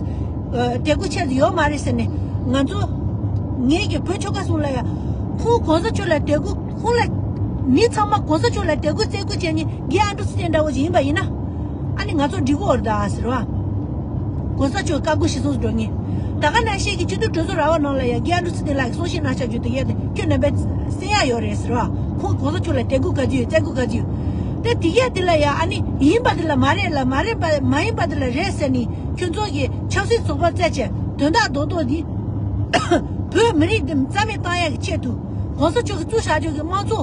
དད་གུས་ཆེ་ཙམ་ཡོད་མ་རེད་ཟེར་ནས། ང་ཚོ་ངེད་ཀྱི་བོད་ཆོལ་ཁ་གསུམ་ལ་ཡང་ཁོང་གོང་ས་མཆོག་ལ་དད་གུས། ཁོང་ལ་མི་ཚང་མ་གོང་ས་མཆོག་ལ་དད་གུས་བརྩི་བཀུར་བྱེད་མཁན་རྒན་ཨ་འབྲུག་ཚེ་བརྟན་འདྲ་བོ་ཞིག་ཡིན་པ་ཡིན་ན། ཨ་ནི་ང་ཚོ་འགྲིག་གི་ཡོད་རེད་ད་ཟེར་བ། གོང་ས་མཆོག་བཀའ་བསྒོ་གཞིར་བཟུང་འགྲོ་མཁན། ད་ག་ནང་བཞིན་གྱི་སྤྱི་འཐུས་གྲོས་ཚོགས་ར་བ་ནང་ལ་ཡང་རྒན་ཨ་འབྲུག་ཚེ་བརྟན་ལགས་ཀྱིས་གསུང་བཤད་གནང་བཞག་རྒྱུ་དེ་གས་དེ་ཁྱོད་རྣམ་པས་གསན་ཡག་ཡོད་རེད་ཟེར་བ། ཁོང་གོང་ས་མཆོག་ལ་དད་གུས་ག་ཚོད་ཡོད། བརྩི་བཀུར་ག་ཚོད་ཡོད། དེ་དེ་གས་དེ་ལ་ཡང་ཨ་ནི་ཡིན་པ་དེ་ལ་མ་རེད་ལ། མ་རེད་པ་མ་ཡིན་པ་དེ་ལ་རེད་ཟེར་ནས། ཁྱོད་ཚོ་གིས་ཆབ་སྲིད་ཚོགས་པ་བཙལ་བྱས། དོན་དག་རྡོག་རྡོག་འདི་བོད་མི་རིགས་འདི་རྩ་མེད་བཏང་ཡག་གི་ཆེད་དུ། གོང་ས་མཆོག་གིས་བཙུགས་བཞག་ཆོག་གི་དམངས་གཙོ།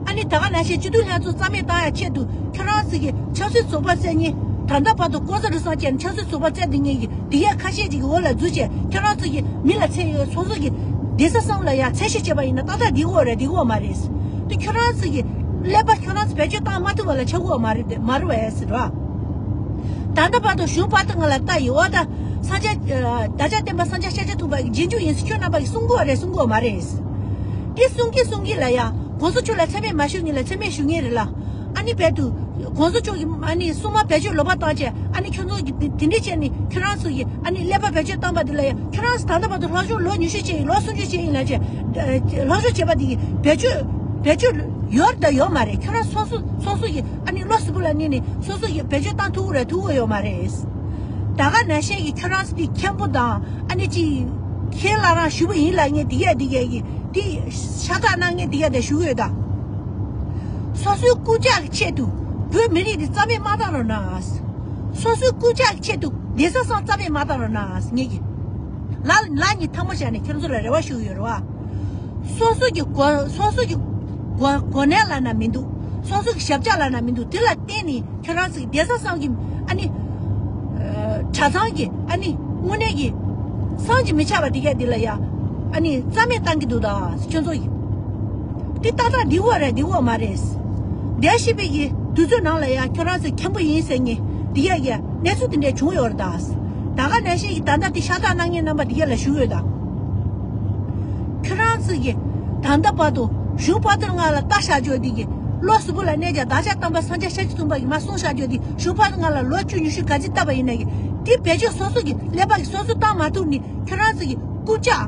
ཨ་ནི་ད་ག་ནང་བཞིན་སྤྱི་འཐུས་ལྷན་ཚོགས་རྩ་མེད་བཏང་ཡག་ཆེད་དུ། ཁྱོད་རང་ཚོ་གིས་ཆབ་སྲིད་ཚོགས་པ་བཙལ་མཁན། ད་ལྟ་བར་དུ་ལྐོག་ཟ་རུལ་སུངས་བྱས་ནས་ཆབ་སྲིད་ཚོགས་པ་བཙལ་བསྡད་མཁན་གྱི་དེ་གས་ཁ་ཤས་ཅིག་གི་འོག་ལ་འཛུལ་བྱས། ཁྱོད་རང་ཚོ་གིས་མི་ལ་མཚན་ཡོད། སོ་སོ་གི་སྡོད་ས་གསུམ་ལ་ཡང་མཚན་གཞི་བྱས་པ་ཡིན་ན་ཏག་ཏག་འགྲིག་གི་ཡོད་རེད། འགྲིག་གི་ཡོད་མ་རེད། དེ་ཁྱོད་རང་ཚོ་གི་ཀླད་པ་ཁྱོད་རང་ཚོ་བེད་སྤྱོད་བཏང་མ་ཐུབ་པ་ལ་ཆགས་ཀྱི་ཡོད་མ་རེད། མ་རེད་པས་ཟེར་བ། ད་ལྟ་བར་དུ་གཞུང་བར་དུ་ང་ལ་ལྟ་ཡི་འོ་ད་སངས་རྒྱས་བདག་ཅག་བསྟན་པ་སངས་རྒྱས་ཤཱཀྱ་ཐུབ་པ་གི་རྗེས་འཇུག་ཡིན་ཟེར་ཁྱོད་རྣམ་པ་གིས་གསུང་གི་ཡོད་རེད་གསུང་གི་ཡོད་མ་རེད། འདི་གསུང་གི་གསུང་གི་ལ་ཡ་༸གོང་ས་མཆོག་ལ་མཚན་སྨད་མ་ཞུ་ངེས་ལ་མཚན་སྨད་ཞུ་ངེས་རེད་ལ། ཨ་ནི་བལ་དུ་༸གོང་ས་མཆོག་གི་ཨ་ནི་སྲུང་མ་བེད་སྤྱོད་ལོག་པ་བཏང་བྱས་ཨ་ནི་ཁྱོད་ཚོ་གི་དེ་འདྲས་བྱས་ནས་ཁྱོད་རང་ཚོ་གི་ཨ་ནི་ཀླད་པ་བེད་སྤྱོད་བཏང་པ་འདི་ལ་ཡ་ཁྱོད་རང་ཚོ་ད་ལྟ་བར་དུ་ལྷག་ཞུགས་ལོ་ཉི་ཤུ་བྱས་ཡིན་ལོ་སུམ་ཅུ་བྱས་ཡིན་ལ་བྱས་ལྷག་ཞུགས་བྱས་པ་འདི་གི་བེད་སྤྱོད་བེད་སྤྱོད་ཡོད་དང་ཡོད་མ་རེད། ཁྱོད་རང་སོ་སོ་སོ་སོ་གི་ཨ་ནི་བློ་གཟུ་བོ་ལ་གནས་ནས་སོ་སོ་གི་བེད་སྤྱོད་བཏང་ཐུབ་ཀྱི་རེད་ཐུབ་ཀྱི་ཡོད་མ་རེད། ད་ག་ནང་བཞིན་གྱི་ཁྱོད་རང་ཚོ་དེ་མཁན་པོ་དང་ཨ་ནི་ཅི་ཁས་བླངས་རང་ཞུ་བ་ཡིན་ལ་ངས་དེ་གས་དེ་གས་ཀྱི་དེ་ཤ་སྟག་གནང་ངས་དེ་གས་དེ་ཞུ་གི་ཡོད་ད། སོ་སོའི་རྐུབ་བཀྱག་གི་ཆེད་དུ་བོད་མི་རིགས་དེ་རྩ་མེད་མ་བཏང་རོགས་གནང་། སོ་སོའི་རྐུབ་བཀྱག་གི་ཆེད་དུ་གདན་ས་བསམ་རྩ་མེད་མ་བཏང་རོགས་གནང་ངས་ཀྱི། ལ་ལ་ཉིད་ཐང་མོ་བཞག་ནས་ཁྱོད་ཚོ་ལ་རེ་བ་ཞུ་གི་ཡོད་རེད་བ། སོ་སོ་གི་གོ་སོ་སོ་གི་གོ་གོ་གནས་ལ་ན་མི་འདུག་སོ་སོ་གི་ཞབས་བཅགས་ལ་ན་མི་འདུག་དེ་ལ་བརྟེན་ནས་ཁྱོད་རང་ཚོ་གི་གདན་ས་བསམ་གི་ཨ་ནི་གྲྭ་ཚང་གི་ཨ་ནི་དངོས་གནས་ཀྱི་བསམ་གྱིས་མི་ཁྱབ་པ་དེ་གས་དེ་ལ་ཡ་ཨ་ནི་རྩ་མེད་བཏང་གི་འདུག་ད་ཁྱོད་ཚོ་གི་དེ་ཏག་ཏག་འགྲིག་གོ་རེད་འགྲིག་གོ་མ་རེད། འདས་ཤི་བའི་གི་དུས་ཚོད་ནང་ལ་ཡ་ཁྱོད་རང་ཚོ་མཁན་པོ་ཡིན་ཟེར་ངེས་དེ་གས་ཡ་གནས་ཚུལ་དེ་འདྲས་བྱུང་ཡོད་རེད་ད། ད་ག་ནང་བཞིན་གྱི་ད་ལྟ་དེ་ཤ་སྟག་གནང་མཁན་རྣམ་པ་དེ་གས་ལ་ཞུ་གི་ཡོད་ད། ཁྱོད་རང་ཚོ་གིས་ད་ལྟ་བར་དུ་གཞུང་བར་དུ་ང་ལ་ལྟ་བཞག་རྒྱུ་དེ་གི་བློ་གཟུ་བོ་ལ་གནས་ཀྱང་བདག་ཅག་བསྟན་པ་སངས་རྒྱས་ཤཱཀྱ་ཐུབ་པ་གི་མ་གསུངས་བཞག་རྒྱུ་དེ་གཞུང་བར་དུ་ང་ལ་ལོ་བཅུ་ཉི་ཤུ་ག་ཚོད་བཏབ་པ་ཡིན་ན་གི་དེ་བེད་སྤྱོད་སོ་སོ་གི་ཀླད་པ་གི་སོ་སོ་བཏང་མ་ཐུབ་ནི་ཁྱོད་རང་ཚོ་གི་རྐུབ་བཀྱག་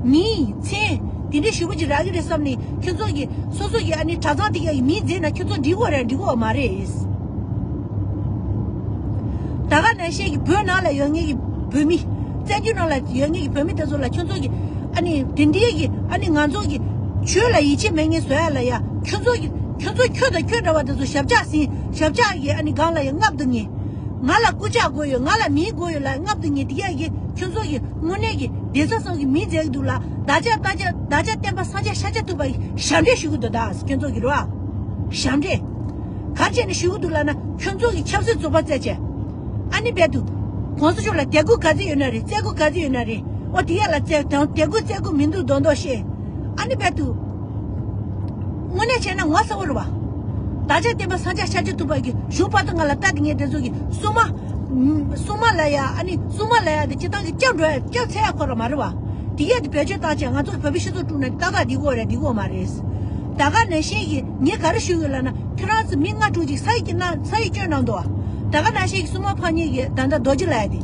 མིང་མཚན་དེ་འདྲའི་ཞུ་བ་ཅིག་རག་གི་རེད་བསམ་ནི་ཁྱོད་ཚོ་གི་སོ་སོ་གི་ཨ་ནི་གྲྭ་ཚང་དེ་ག་གི་མིང་བརྗེས་ན་ཁྱོད་ཚོ་འགྲིག་གོ་རེད་འགྲིག་གོ་མ་རེད། ད་ག་ནང་བཞིན་གྱི་བོད་ནང་ལ་ཡོད་མཁན་གྱི་བོད་མི། བཙན་བྱོལ་ནང་ལ་ཡོད་མཁན་གྱི་བོད་མི་དེ་ཚོ་ལ་ཁྱོད་ཚོ་གི་ཨ་ནི་དེ་འདྲའི་གི་ཨ་ནི་ང་ཚོ་གི་ཆོས་ལ་ཡིད་ཆེས་མེད་མཁན་བཟོ་ཡ་ལ་ཡ་ཁྱོད་ཚོ་གི་ཁྱོད་ཚོ་ཁྱོད་དང་ཁྱོད་འདྲ་བ་དེ་ཚོ་ཞབས་བཅགས་ཟིན་ཞབས་བཅགས་ཀྱི་ཨ་ནི་སྒང་ལ་ཡ་རྔམ་དུ་ངེས། ང་ལ་རྐུབ་བཀྱག་དགོས་ཡོད་ང་ལ་མིང་དགོས་ཡོད་ལ་རྔམ་དུ་ངེས་དེ་ཡ་གི་ཁྱོད་ཚོ་གི་དངོས་གནས་ཀྱི་གདན་ས་ཚང་གི་མིང་མཛད་གི་འདུག་ལ་བདག་ཅག་བདག་ཅག་བདག་ཅག་བསྟན་པ་སངས་རྒྱས་ཤཱཀྱ་ཐུབ་པ་ཡི་ཞབས་འདྲེན་ཞུ་གི་འདུག་ད་ཁྱོད་ཚོ་གི་རེད་བ། ཞབས་འདྲེན། ག་རེ་བྱས་ནས་ཞུ་གི་འདུག་ལབ་ན་ཁྱོད་ཚོ་གི་ཆབ་སྲིད་རྫོགས་པ་བཙལ་བྱས། ཨ་ནི་རྦད་དུ། གོང་ས་མཆོག་ལ་དད་གུས་ག་ཚོད་ཡོད་ན་རེད་བཙན་སྐུལ་ག་ཚོད་ཡོད་ན་རེད་ཨོ་དེ་ཡ་ལ་བཙལ་དང་དད་གུས་བཙན་སྐུལ་མི་འདུག་མདོག་མདོག་བཤད། ཨ་ནི་རྦད་དུ། དངོས་གནས་བྱས་ན་ངོ་ཚ་བོ་རེད་བ། བདག་ཅག་བསྟན་པ་སངས་རྒྱས་ཤཱཀྱ་ཐུབ་པ་གི་གཞུང་བར་དུ་ང་ལ་ལྟ་དེ་ངས་དེ་ཚོ་གི་སྲུང་མ། སྲུང་མ་ལ་ཡ་ཨ་ནི་སྲུང་མ་ལ་ཡ་དེ་སྤྱི་བཏང་གི་སྐྱབས་འགྲོ་ཡ་སྐྱབས་འཚོལ་ཡ་ཁོ་ར་མ་རེད་བ། དེ་ཡ་དེ་བེད་སྤྱོད་བཏང་བྱས་ང་ཚོ་བོད་པའི་སྤྱི་ཚོགས་དཀྲུག་ན་ཏག་ཏག་འགྲིག་གི་ཡོད་རེད་འགྲིག་གི་ཡོད་མ་རེད། ད་ག་ནང་བཞིན་གྱི་ངས་ག་རེ་ཞུ་ཡོད་ལབ་ན་ཁྱོད་རང་ཚོ་མི་ལྔ་དྲུག་ཅིག་ས་ཡིག་གི་ནང་ས་ཡིག་སྐྱོན་གནང་འདུག་བ། ད་ག་ནང་བཞིན་གྱི་སྲུང་མ་ཕངས་ཉེས་ཀྱི་ད་ལྟ་རྡོ་རྗེ་ལབ་ཡ་དེ།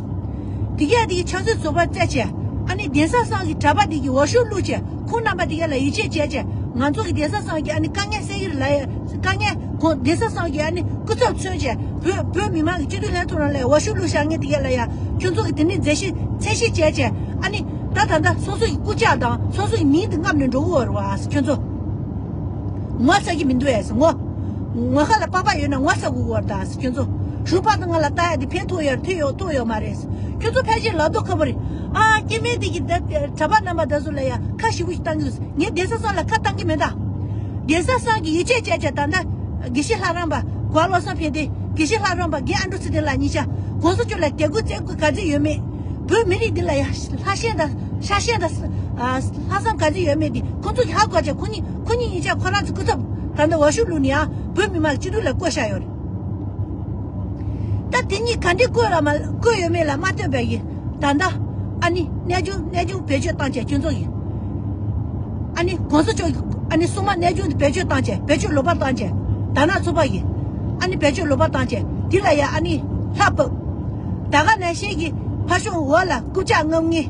དེ་ག་དེ་གི་ཆབ་སྲིད་རྫོགས་པ་བཙལ་བྱས་ཨ་ནི་གདན་ས་ཚང་གི་གྲྭ་པ་དེ་གི་འོས་ཤོག་བླུགས་བྱས་ཁོང་རྣམ་པ་དེ་ག་ལ་ཡིད་ཆེས་བྱས་བྱས་ང་ཚོ་གི་གདན་ས་ཚང་གི་ཨ་ནི་དཀའ་ངལ་སེལ་གྱི་རེད་ལབ་ཡ་དཀའ་ངལ་ཁོང་གདན་ས་ཚང་གི་ཨ་ནི་སྐུ་ཚབ་མཚོན་བྱས་བོད་བོད་མི་མང་གི་སྤྱི་འཐུས་ལྷན་ཚོགས་ནང་ལ་འོས་ཤོག་བླུགས་བཞག་མཁན་དེ་ག་ལ་ཡ་ཁྱོད་ཚོ་གི་དེ་ནི་མཛད་གཞི་མཚན་གཞི་བྱས་བྱས་ཨ་ནི་ད་ད་ལྟ་སོ་སོ་ཡི་སྐུ་ཕྱག་དང་སོ་སོ་ཡི་མིང་དེ་རྔམ་ནས་འགྲོ་གི་ཡོད་རེད་བ་ཁྱོད་ཚོ། ངོ་ཚ་གི་མི་འདུག་ཨེ་ངོ། ངོ་ཁ་ལ་པགས་པ་ཡོད་ན་ངོ་ཚ་དགོས་ཀྱི་ཡོད་རེད་ད་ཁྱོད་ཚོ། གཞུང་བར་དུ་ང་ལ་ལྟ་ཡ་དེ་ཕན་ཐོགས་ཡོད་ཐོས་ཡོད་ཐོགས་ཡོད་མ་རེད། ཁྱོད་ཚོ་ཕལ་ཆེར་ལབ་མདོག་ཁ་པོ་རེད། ཨ་སྐྱེ་དམན་དེ་གི་ད་གྲྭ་པ་རྣམ་པ་ད་ཚོ་ལ་ཡ་ཁ་ཞེ་པོ་ཞིག་བཏང་གི་འདུག་ངས་གདན་ས་ཚང་ལ་ཁ་བཏང་གི་མེད་ད། གདན་ས་ཚང་གི་ཡིད་ཆེས་བྱས་བྱས་ད་ལྟ་དགེ་བཤེས་ལྷ་རམས་པ་གོ་བ་བློ་བཟང་ཕན་བདེ་དགེ་བཤེས་ལྷ་རམས་པ་རྒན་ཨ་འབྲུག་ཚེ་བརྟན་ལགས་གཉིས་ཆ་གོང་ས་མཆོག་ལ་དད་གུས་བརྩི་བཀུར་ག་ཚོད་ཡོད་མེད། བོད་མི་རིགས་འདི་ལ་ཡ་ལྷ་ཞེན་དང་ཤ་ཞེན་དང་ལྷག་བསམ་ག་ཚོད་ཡོད་མེད་འདི་ཁོང་ཚོ་གི་ཧ་གོ་བྱས་ཁོ་གཉིས་ཁོ་གཉིས་གཉིས་ཆ་ཁོ་རང་ཚོ་སྐུ་ཚབ་ད་ལྟ་འོས་ཤོག་བླུགས་ནས་ཡང་བོད་མི་མང་སྤྱི་འཐུས་ལ་བསྐོས་བཞག་ཡོད་རེད། ད་དེ་གཉིས་ག་འདྲས་བསྐོས་ལ་མ་བསྐོས་ཡོད་མེད་ལ་མ་ལྟོས་པའི་གི་ད་ལྟ་ཨ་ནི་གནས་ཆུང་གནས་ཆུང་བེད་སྤྱོད་བཏང་བྱས་ཁྱོད་ཚོ་གི་ཨ་ནི་གོང་ས་མཆོག་གི་ཨ་ནི་སྲུང་མ་གནས་ཆུང་དེ་བེད་སྤྱོད་བཏང་བྱས་བེད་སྤྱོད་ལོག་པ་བཏང་བྱས་ད་ནག་ཚོ་པ་གི་ཨ་ནི་བེད་སྤྱོད་ལོག་པ་བཏང་བྱས་འདི་ལ་ཡ་ཨ་ནི་ལྷ་བབས། ད་ག་ནང་བཞིན་གྱི་ཕ་ཤོང་འོག་ལ་རྐུབ་བཀྱག་རྔམ་ངེས།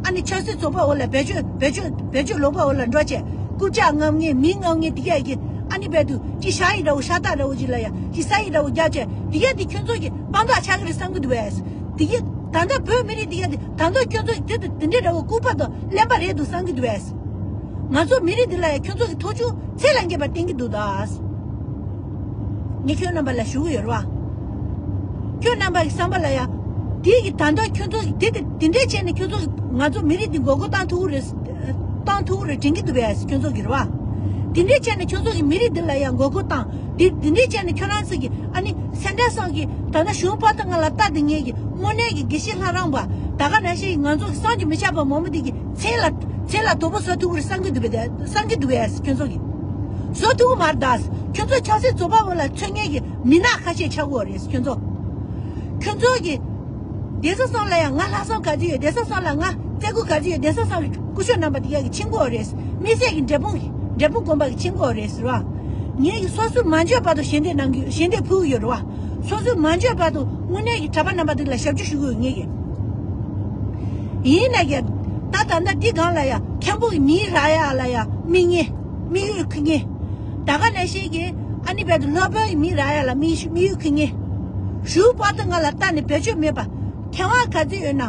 ཨ་ནི་ཆབ་སྲིད་ཚོགས་པ་འོག་ལ་བེད་སྤྱོད་བེད་སྤྱོད་བེད་སྤྱོད་ལོག་པ་འོག་ལ་འགྲོ་བྱས་རྐུབ་བཀྱག་རྔམ་ངེས་མིང་རྔམ་ངེས་དེ་གས་ཀྱི་ཨ་ནི་རྦད་དུ་ཅི་ཤ་ཡི་འདྲ་བོ་ཤ་སྟག་འདྲ་བོ་ཅིག་ལ་ཡ་ཅི་ས་ཡི་འདྲ་བོ་རྒྱབ་བྱས་དེ་གས་དེ་ཁྱོད་ཚོ་གི་དཔང་རྟགས་ཆགས་ཀྱི་རེད་བསམ་གི་འདུག་བས། དེ་གས་ད་ལྟ་བོད་མི་རིགས་དེ་གས་དེ་ད་ལྟ་ཁྱོད་ཚོ་གི་དེ་དེ་འདྲའི་འདྲ་བོ་ལྐུགས་པ་དང་གླེན་པ་རེད་འདུག་བསམ་གི་འདུག་བས། ང་ཚོ་མི་རིགས་འདི་ལ་ཡ་ཁྱོད་ཚོ་གི་ཐོབ་ཆུང་ཚད་ལས་བརྒལ་བ་བསྟན་གྱི་འདུག་ད། ངས་ཁྱོད་རྣམ་པ་ལ་ཞུ་གི་ཡོད་རེད་བ། ཁྱོད་རྣམ་པ་གི་བསམ་པ་ལ་ཡ། དེ་གི་ད་ལྟ་ཁྱོད་ཚོ་གི་དེ་དེ་དེ་འདྲས་བྱས་ནས་ཁྱོད་ཚོ་གི་ང་ཚོ་མི་རིགས་འདི་མགོ་སྐོར་བཏང་ཐུབ་ཀྱི་རེད། བཏང་ཐུབ་ཀྱི་རེད་དྲན་གྱི་འདུག་བས་ཁྱོད་ཚོ་གི་རེད་བ། དེ་འདྲས་བྱས་ནས་ཁྱོད་ཚོ་གི་མི་རིགས་འདི་ལ་ཡ་མགོ་སྐོར་བཏང་། དེ་དེ་འདྲས་བྱས་ནས་ཁྱོད་རང་ཚོ་གི་ཨ་ནི་སེམས་ཁྲལ་བསམ་གི་ད་ལྟ་གཞུང་བར་དུ་ང་ལ་ལྟ་དེ་ངེས་གི་དངོས་གནས་ཀྱི་དགེ་བཤེས་ལྷ་རམས་པ་ད་ག་ནང་བཞིན་ང་ཚོ་གི་བསམ་གྱིས་མི་ཁྱབ་པ་མང་པོ་དེ་གི་མཚན་ལ་མཚན་ལ་དོ་པོ་བཟོ་ཐུབ་ཀྱི་རེད་བསམ་གྱི་འདུག་པས་བསམ་གྱི་འདུག་པས་ཁྱོད་ཚོ་གི་བཟོ་ཐུབ་ཀྱི་མ་རེད་ད། ཁྱོད་ཚོ་ཆབ་སྲིད་རྫོགས་པ་བོ་ལ་མཚོན་མཁན་གྱི་མི་ནག་ཁ་ཤས་ཆགས་ཀྱི་ཡོད་རེད་ཁྱོད་ཚོ། ཁྱོད་ཚོ་གི་གདན་ས་ཚང་ལ་ཡང་ང་ལྷག་བསམ་ག་ཚོད་ཡོད། གདན་ས་ཚང་ལ་ང་རྩེ་དགུ་ག་ཚོད་ཡོད། གདན་ས་ཚང་གི་སྐུ་ཞབས་རྣམ་པ་དེ་ག་གི་ཆེན་པོ་རེད། དམིགས་བསལ་གྱི་འབྲས་སྤུངས་ཀྱི་འབྲས་སྤུངས་དགོན་པ་གི་ཆེན་པོ་རེད་ཟེར་བ། ངས་ཀྱི་སོ་སོས་མ་འཇོན་བར་དུ་ཞལ་འདེབས་གནང་གི་ཞལ་འདེབས་ཕུལ་གྱི་ཡོད་རེད་བ། སོ་སོས་མ་འཇོན་བར་དུ་དངོས་གནས་ཀྱི་གྲྭ་པ་རྣམ་པ་དེ་ལ་ཞབས་ཕྱི་ཞུ་གི་ཡོད་ངས་ཀྱི། ཡིན་ན་ཀྱང་ད་ད་ལྟ་འདི་སྒང་ལ་ཡང་མཁན་པོ་གི་མིང་རག་ཡག་ལ་ཡང་དམིགས་ངེས་དམིགས་ཡུལ་ཁུར་ངེས། ད་ག་ནང་བཞིན་གྱི་ཨ་ནི་བར་དུ་སློབ་དཔོན་གྱི་མིང་རག་ཡག་ལ་དམིགས་དམིགས་ཡུལ་ཁུར་ངེས། ཞུ་བར་དུ་ང་ལ་ལྟ་ནས་བེད་སྤྱོད་མེད་པ། མཁས་དབང་ག་ཚོད་ཡོད་ན།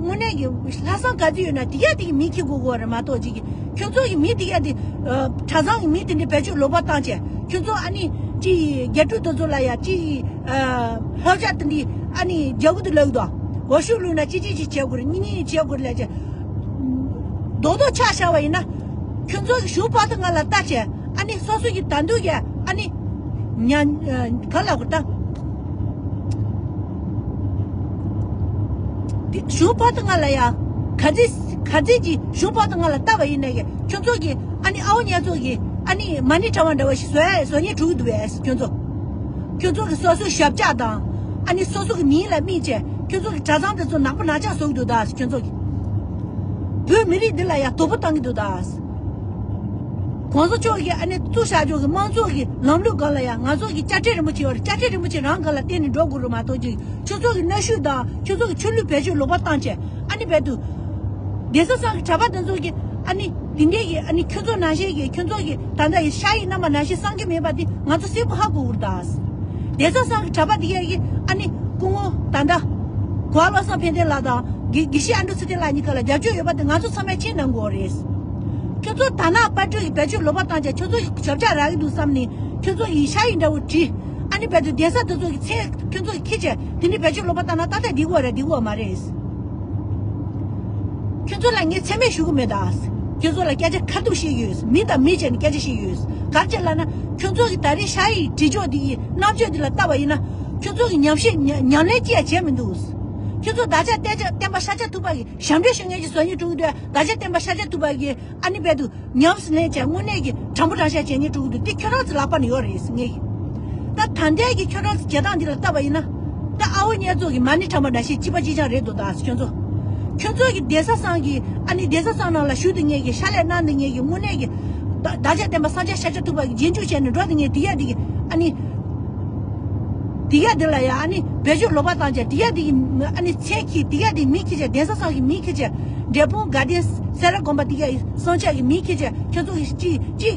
དངོས་གནས་ཀྱི་ལྷག་བསམ་ག་ཚོད་ཡོད་ན་དེ་ག་དེ་གི་མིང་ཁྱེར་དགོས་དགོས་རེད་མ་གཏོགས་ཅིག་གི་ཁྱོད་ཚོ་གི་མིང་དེ་ག་དེ། གྲྭ་ཚང་གི་མིང་དེ་འདྲའི་བེད་སྤྱོད་ལོག་པ་བཏང་བྱས་ཁྱོད་ཚོ་ཨ་ནི་ཅིག་རྒྱ་ཕྲུག་དེ་ཚོ་ལ་ཡ་ཅིག་སློབ་གྲྭ་དེ་འདྲའི་ཨ་ནི་རྒྱག་གི་འདུག་ལབ་གི་འདུག་འོ་ཤུགས་བླུགས་ན་ཅི་ཅི་ཅི་བྱེད་དགོས་རེད། གཉིས་གཉིས་བྱེད་དགོས་རེད་ལབ་བྱས། རྡོག་རྡོག་ཆགས་བཞག་པ་ཡིན་ན། ཁྱོད་ཚོ་གི་ཞུ་བར་དུ་ང་ལ་ལྟ་བྱས། ཨ་ནི་སོ་སོ་གི་ད་འདུག་གས་ཨ་ནི། ཉ་ག་ལ་གོ་ད། དེ་ཞུ་བར་དུ་ང་ལ་ཡ། ག་ཚིག་ག་ཚིག་གི་ཞུ་བར་དུ་ང་ལ་ལྟ་བ་ཡིན་ནས་གས་ཁྱོད་ཚོ་གི་ཨ་ནི་ཨ་བོ་ཉལ་ཚོ་གི་ཨ་ནི་མ་ཎི་བགྲང་བ་འདྲ་བ་ཞིག་བཟོ་ཡ་བཟོ་ཉེས་འགྲོ་གི་འདུག་བས་ཁྱོད་ཚོ། ཁྱོད་ཚོ་གི་སོ་སོའི་ཞབས་བཅགས་དང་། ཨ་ནི་སོ་སོ་གི་མིང་ལ་དམིགས་བྱས་ཁྱོད་ཚོ་གི་གྲྭ་ཚང་དེ་ཚོ་ནག་པོ་ནག་ཅག་བཟོ་གི་འདུག་ད་ཁྱོད་ཚོ་གི། བོད་མི་རིགས་འདི་ལ་ཡང་དོགས་པ་བཏང་གི་འདུག་ད། གོང་ས་མཆོག་གིས་ཨ་ནི་བཙུགས་བཞག་ཆོག་གི་དམངས་གཙོ་གི་ལམ་ལུགས་སྒང་ལ་ཡང་ང་ཚོ་གི་དཔྱ་ཁྲལ་རིན་པོ་ཆེ་ཡོད་རེད། དཔྱ་ཁྲལ་རིན་པོ་ཆེ་རང་སྒང་ལ་བརྟེན་ནས་འགྲོ་དགོས་རེད་མ་གཏོགས་ཀྱི་ཁྱོད་ཚོ་གི་གནའ་ཤུལ་དང་ཁྱོད་ཚོ་གི་ཆོས་ལུགས་བེད་སྤྱོད་ལོག་པ་བཏང་བྱས་ཨ་ནི་བེད་དུ། གདན་ས་ཚང་གི་གྲྭ་པ་དེ་ཚོ་གི་ཨ་ནི་དེ་འདྲའི་གི་ཨ་ནི་ཁྱོད་ཚོ་ནང་བཞིན་གི་ཁྱོད་ཚོ་གི་ད་ལྟ་ཡི་ཤ་ཡི་རྣམ་པ་ནང་བཞིན་བསམ་གྱི་མེད་པ་དེ་ང་ཚོ་གསལ་པོ་ཧ་གོ་གི་རེད་ད། གདན་ས་ཚང་གི་གྲྭ་པ་དེ་ག་གི་ཨ་ནི་སྐུ་ངོ་ད་ལྟ་གོ་བ་བློ་བཟང་ཕན་བདེ་ལགས་དང་དགེ་དགེ་བཤེས་ཨ་འབྲུག་ཚེ་བརྟན་ལགས་གཉིས་ཀ་ལ་རྒྱབ་སྐྱོར་ཡོད་པ་དེ་ང་ཚོ་ཚང་མས་མཁྱེན་གནང་དགོས་རེད། ཁྱོད་ཚོ་ད་ནག་པར་སྐྲུན་གྱི་བེད་སྤྱོད་ལོག་པ་བཏང་བྱས་ཁྱོད་ཚོ་ཞབས་བཅགས་རག་གི་འདུག་བསམ་ནས་ཁྱོད་ཚོ་ཡི་ཤ་ཡི་འདྲ་བོ་བྲིས། ཨ་ནི་བེད་དུ་གདན་ས་དེ་ཚོ་གི་མཚན་ཁྱོད་ཚོ་གི་ཁྱི་བྱས་དེ་འདྲའི་བེད་སྤྱོད་ལོག་པ་བཏང་ན་ཏག་ཏག་འགྲིག་གི་རེད་འགྲིག་གི་མ་རེད། ཁྱོད་ཚོ་ལ་ངས་མཚན་སྨད་ཞུ་གི་མེད་ད། ཁྱོད་ཚོ་ལ་སྐད་ཆ་ཁ་ཐུག་བཤད་ཡོད། མི་དང་མི་བྱས་ནས་སྐད་ཆ་བཤད་ཡོད། ག་རེ་བྱས་ལབ་ན་ཁྱོད་ཚོ་གི་ད་རེས་ཤ་ཡི་བྲིས་ཕྱོགས་འདི་ཡི་རྣམ་དཔྱོད་འདི་ལ་བལྟས་པ་ཡིན་ན་ཁྱོད་ཚོ་གི་ཉམས་ཞིབ་ཉམས་ཉམས་ལེན་ཅི་ཡང་བྱས་མི་འདུག་ཁྱོད་ཚོ་བདག་ཅག་བསྟན་ཅག་བསྟན་པ་ཤཱཀྱ་ཐུབ་པ་གི་ཞབས་འདྲེན་ཞུ་མཁན་གྱི་བཟོ་ཉེས་དྲུག་འདོད་བདག་ཅག་བསྟན་པ་ཤཱཀྱ་ཐུབ་པ་གི་ཨ་ནི་བེད་དུ་ཉམས་སུ་ལེན་བྱས་དངོས་གནས་ཀྱི་དྲང་པོ་དྲང་བཞག་བྱས་ཉེས་དྲུག་འདུག་འདི་ཁྱོད་རང་ཚོ་ལག་པ་ནས་ཡོད་རེད་ཟེར་ངེས་ཀྱི། ད་ད་ལྟའི་གི་ཁྱོད་རང་ཚོ་བྱེད་སྟངས་འདི་ལ་བལྟས་པ་ཡིན་ན། ད་ཨ་བོ་ཉལ་ཚོ་གི་མ་ཎི་བགྲང་བ་འདྲ་ཞིག་གཅིག་པ་གཅིག་རྐྱང་རེད་འདུག་ད་ཁྱོད་ཚོ། ཁྱོད་ཚོ་གི་གདན་ས་ཚང་གི་ཨ་ནི་གདན་ས་ཚང་ནང་ལ་བཞུགས་འདུག་ངེས་ཀྱི་ཤ་ལས་གནང་འདུག་ངེས་ཀྱི་དངོས་གནས་ཀྱི། ད་བདག་ཅག་བསྟན་པ་སངས་རྒྱས་ཤཱཀྱ་ཐུབ་པ་གི་རྗེས་འཇུག་བྱས་ནས་འགྲོ་འདུག་ངེས་དེ་ཡ་དེ་གི་ཨ་ནི། དེ་ཡ་དེ་ལ་ཡ་ཨ་ནི་བེད་སྤྱོད་ལོག་པ་བཏང་བྱས་དེ་ཡ་དེ་གི་ཨ་ནི་མཚན་གྱིས་དེ་ཡ་དེ་མིང་གིས་བྱས་གདན་ས་ཚང་གི་མིང་གིས་བྱས། འབྲས་སྤུངས་དགའ་ལྡན་སེ་ར་དགོན་པ་འདི་ག་ཡི་སངས་རྒྱས་ཀྱི་མིང་ཁྱེར་བྱས་ཁྱོད་ཚོ་གི་ཅི་ཅི་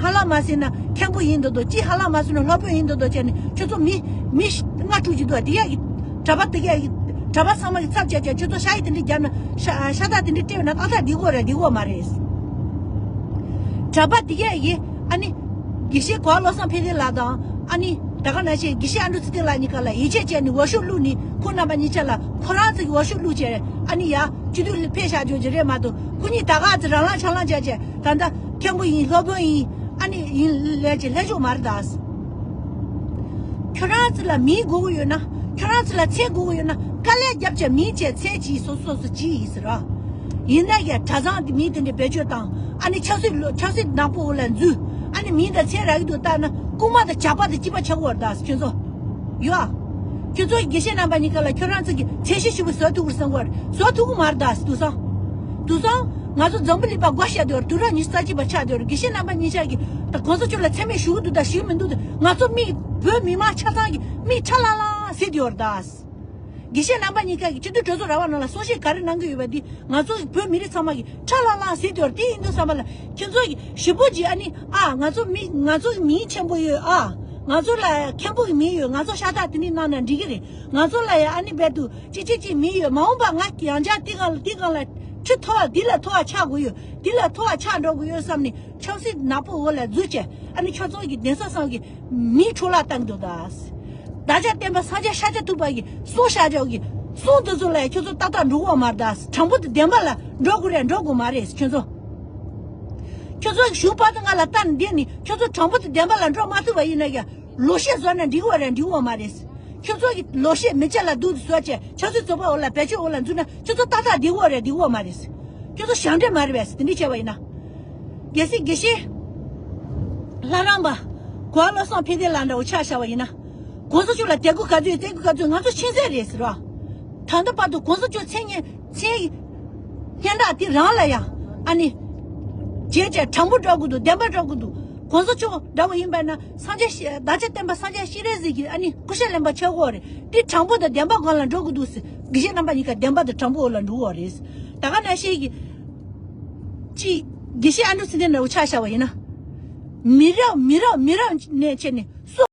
ཧ་ལམ་མ་ཟེར་ན་མཁན་པོ་ཡིན་འདུག་འདུག་ཅི་ཧ་ལམ་མ་ཟེར་ན་སློབ་དཔོན་ཡིན་འདུག་འདུག་བྱས་ནས་ཁྱོད་ཚོ་མི་མི་ལྔ་དྲུག་ཅིག་འདུག་འདི་ག་གི་གྲྭ་པ་འདི་ག་གི་གྲྭ་པ་ཚང་མ་གི་ཚབ་བྱས་བྱས་ཁྱོད་ཚོ་ཤ་ཡི་དེ་འདྲ་བརྒྱབ་ན་ཤ་ཤ་སྟག་དེ་འདྲ་སྤྲད་ན་ཏག་ཏག་འགྲིག་གོ་རེད་འགྲིག་གོ་མ་རེད། གྲྭ་པ་འདི་ག་གི་ཨ་ནི་དགེ་བཤེས་གོ་བ་བློ་བཟང་ཕན་བདེ་ལགས་དང་ཨ་ནི་ད་ག་ནང་བཞིན་དགེ་བཤེས་ཨ་འབྲུག་ཚེ་བརྟན་ལགས་གཉིས་ཀ་ལ་ཡིད་ཆེས་བྱས་ནས་འོ་ཤོག་བླུགས་ནས་ཁོང་རྣམ་པ་གཉིས་ཆ་ལ་ཁོ་རང་ཚོ་གི་འོ་ཤོག་བླུགས་བྱས་ཨ་ནི་ཡ། སྤྱི་འཐུས་ལ་ཕེབས་བཞག་རྒྱུ་ཅིག་རེད་མ་གཏོགས་ཁོ་གཉིས་ད་ག་ཚོད་རང་ལངས་ཆ་ལངས་བྱས་བྱས་ད་ལྟ་མཁན་པོ་ཡིན་སློབ་དཔོན་ཡིན་ཨ་ནི་ཡིན་ལས་ཀྱི་ལྷད་ཆོག་མ་རེད་ད། ཁྱོད་རང་ཚོ་ལ་མིང་དགོས་ཀྱི་ཡོད་ན་ཁྱོད་རང་ཚོ་ལ་མཚན་དགོས་ཀྱི་ཡོད་ན་དཀའ་ལས་རྒྱབ་བྱས་མིང་བྱས་མཚན་གྱིས་སོ་སོ་སོ་གྱིས་ཡིན་ཟེར་ར། ཡིན་ན་ཡང་གྲྭ་ཚང་གི་མིང་དེ་འདྲ་བེད་སྤྱོད་བཏང་ཨ་ནི་ཆབ་སྲིད་ལོ་ཆབ་སྲིད་ནག་པོ་འོག་ལ་འཛུལ་ཨ་ནི་མིང་དང་མཚན་རག་གི་འདུག་ལྟ་ན་རྐུན་མ་དང་ཇག་པ་དང་གཅིག་པ་ཆགས་ཀྱི་ཡོད་རེད་ད་ཁྱོད་ཚོ། ཡོད། ཁྱོད་ཚོ་དགེ་བཤེས་རྣམ་པ་གཉིས་ཀ་ལ་ཁྱོད་རང་ཚོ་གི་མཚན་གཞི་ཞིག་པོ་བཟོ་ཐུབ་ཀྱི་རེད་བསམ་གི་རེད། བཟོ་ཐུབ་ཀྱི་མ་རེད་ད་དུས་སང་། དུས་སང་ང་ཚོ་འཛམ་བུ་གླིང་པ་སྒོ་ཕྱེ་བསྡད་ཡོད་རེད། དུས་རབས་ཉི་ཤུ་རྩ་གཅིག་པ་ཆགས་བསྡད་ཡོད་རེད། དགེ་བཤེས་རྣམ་པ་གཉིས་ཆ་གི་ད་གོང་ས་མཆོག་ལ་མཚན་སྨད་ཞུ་གི་འདུག་ད་ཞུ་གི་མི་འདུག་ད་ང་ཚོ་མིག་བོད་མི་མང་ཆ་ཚང་གི་མིག་ཁྲ་ལྷང་ལྷང་གཟིགས་བསྡད་ཡོད་རེད་ད། དགེ་བཤེས་རྣམ་པ་གཉིས་ཀ་གིས་སྤྱི་འཐུས་གྲོས་ཚོགས་ར་བ་ནང་ལ་གསུང་བཤད་ག་རེ་གནང་གི་ཡོད་པ་འདི་ང་ཚོ་གི་བོད་མི་རིགས་ཚང་མ་གིས་ཁྲ་ལྷང་ལྷང་གཟིགས་བསྡད་ཡོད་རེད། དེ་ཡིན་དུས་ཙམ་པ་ལ་ཁྱོད་ཚོ་གིས་ཞེ་པོ་ཅིག་ཨ་ནི་ཨ་ང་ཚོ་མི་ང་ཚོ་གི་མིང་ཆེན་པོ་ཡོད་ཨ། ང་ཚོ་ལ་ཡ་མཁན་པོ་གི་མིང་ཡོད། ང་ཚོ་ཤ་སྟག་དེ་འདྲ་གནང་ན་འགྲིག་གི་རེད། ང་ཚོ་ལ་ཡ་ཨ་ནི་རྦད་དུ་ཅི་ཅི་ཅི་མིང་ཡོད། མ་འོངས་པ་ང་ཡང་བསྐྱར་འདི་སྒང་ལ་འདི་སྒང་ལ་ཁྲི་མཐོ་བ་འདི་ལས་མཐོ་བ་ཆགས་དགོས་ཡོད། འདི་ལས་མཐོ་བ་ཆགས་འགྲོ་དགོས་ཡོད་བསམ་ནས་ཆབ་སྲིད་ནག་པོ་འོག་ལ་འཛུལ་བྱས་ཨ་ནི་ཁྱོད་ཚོ་གི་གདན་ས་ཚང་གི་མིང་འཕྲོ་བརླག་བཏང་འདུག་ད། བདག་ཅག་བསྟན་པ་སངས་རྒྱས་ཤཱཀྱ་ཐུབ་པ་གི་གསུང་བཤད་ཕྱོགས་ཀྱི་གསུང་དེ་ཚོ་ལ་ཁྱོད་ཚོ་ཏག་ཏག་འགྲོ་གི་མ་རེད་ད། དྲང་པོ་དང་བདེན་པ་ལ་འགྲོ་དགོས་རེད་འགྲོ་དགོས་མ་རེད་ཁྱོད་ཚོ། ཁྱོད་ཚོ་གཞུང་བར་དུ་ང་ལ་ལྟ་ནས་བསྡད་ནས་ཁྱོད་ཚོ་དྲང་པོ་དང་བདེན་པ་ལ་འགྲོ་མ་ཐུབ་པ་ཡིན་ན་ཡང་ལོག་བཤད་བཟོ་ན་འགྲིག་གི་རེད་འགྲིག་གི་མ་རེད། ཁྱོད་ཚོ་གི་ལོག་བཤད་མི་ཚེ་ལ་སྡུག་ཏུ་བཟོ་བྱས་ཆབ་སྲིད་བཙོན་པ་འོག་ལ་བེད་སྤྱོད་འོག་ལ་འཛུལ་ན་ཁྱོད་ཚོ་ཏག་ཏག་འགྲིག་གི་རེད་འགྲིག་གི་མ་རེད། ཁྱོད་ཚོ་ཞབས་འདྲེན་མ་རེད་པས་དེ་འདྲ་བྱས་པ་ཡིན་ན། གལ་སྲིད་དགེ་བཤེས་ལྷ་རམས་པ་གོ་བ་བློ་བཟང་ཕན་བདེ་ལགས་འདྲ་བོ་ཆ་བཞག་པ་ཡིན་ན། གོང་ས་མཆོག་ལ་དད་གུས་ག་ཚོད་བརྩི་གུས་ག་ཚོད་ང་ཚོ་ཤེས་གསལ་རེད་ཟེར་བ། ད་ལྟ་བར་དུ་གོང་ས་མཆོག་མཚན་སྙན་མཚན་སྙན་གྲགས་དེ་རང་ལ་ཡང་ཨ་ནི། བྱས་བྱས་དྲང་པོ་འགྲོ་དགོས་འདུག་བདེན་པ་འགྲོ་དགོས་འདུག་གོང་ས་མཆོག་འདྲ་བོ་ཡིན་པ་ན་སངས་རྒྱས་ཤི་བདག་ཅག་བསྟན་པ་སངས་རྒྱས་ཤེས་རབ་ཟེར་གྱི་ཨ་ནི་སྐུ་ཤ་ལེན་པ་ཆགས་ཀྱི་ཡོད་རེད། དེ་དྲང་པོ་དང་བདེན་པ་སྒང་ལ་འགྲོ་དགོས་འདུག་ཟེར། དགེ་བཤེས་རྣམ་པ་གཉིས་ཀ་བདེན་པ་དང་དྲང་པོ་འོག་ལ་འགྲོ་གི་ཡོད་རེད། ད་ག་ནང་བཞིན་གྱི། ཅི། དགེ་བཤེས་ཨ་འབྲུག་ཚེ་བརྟན་འདྲ་བོ་ཆ་བཞག་པ་ཡིན་ན། མི་རབས་མི་རབས་མི་རབས་ནས་བྱས་ནས།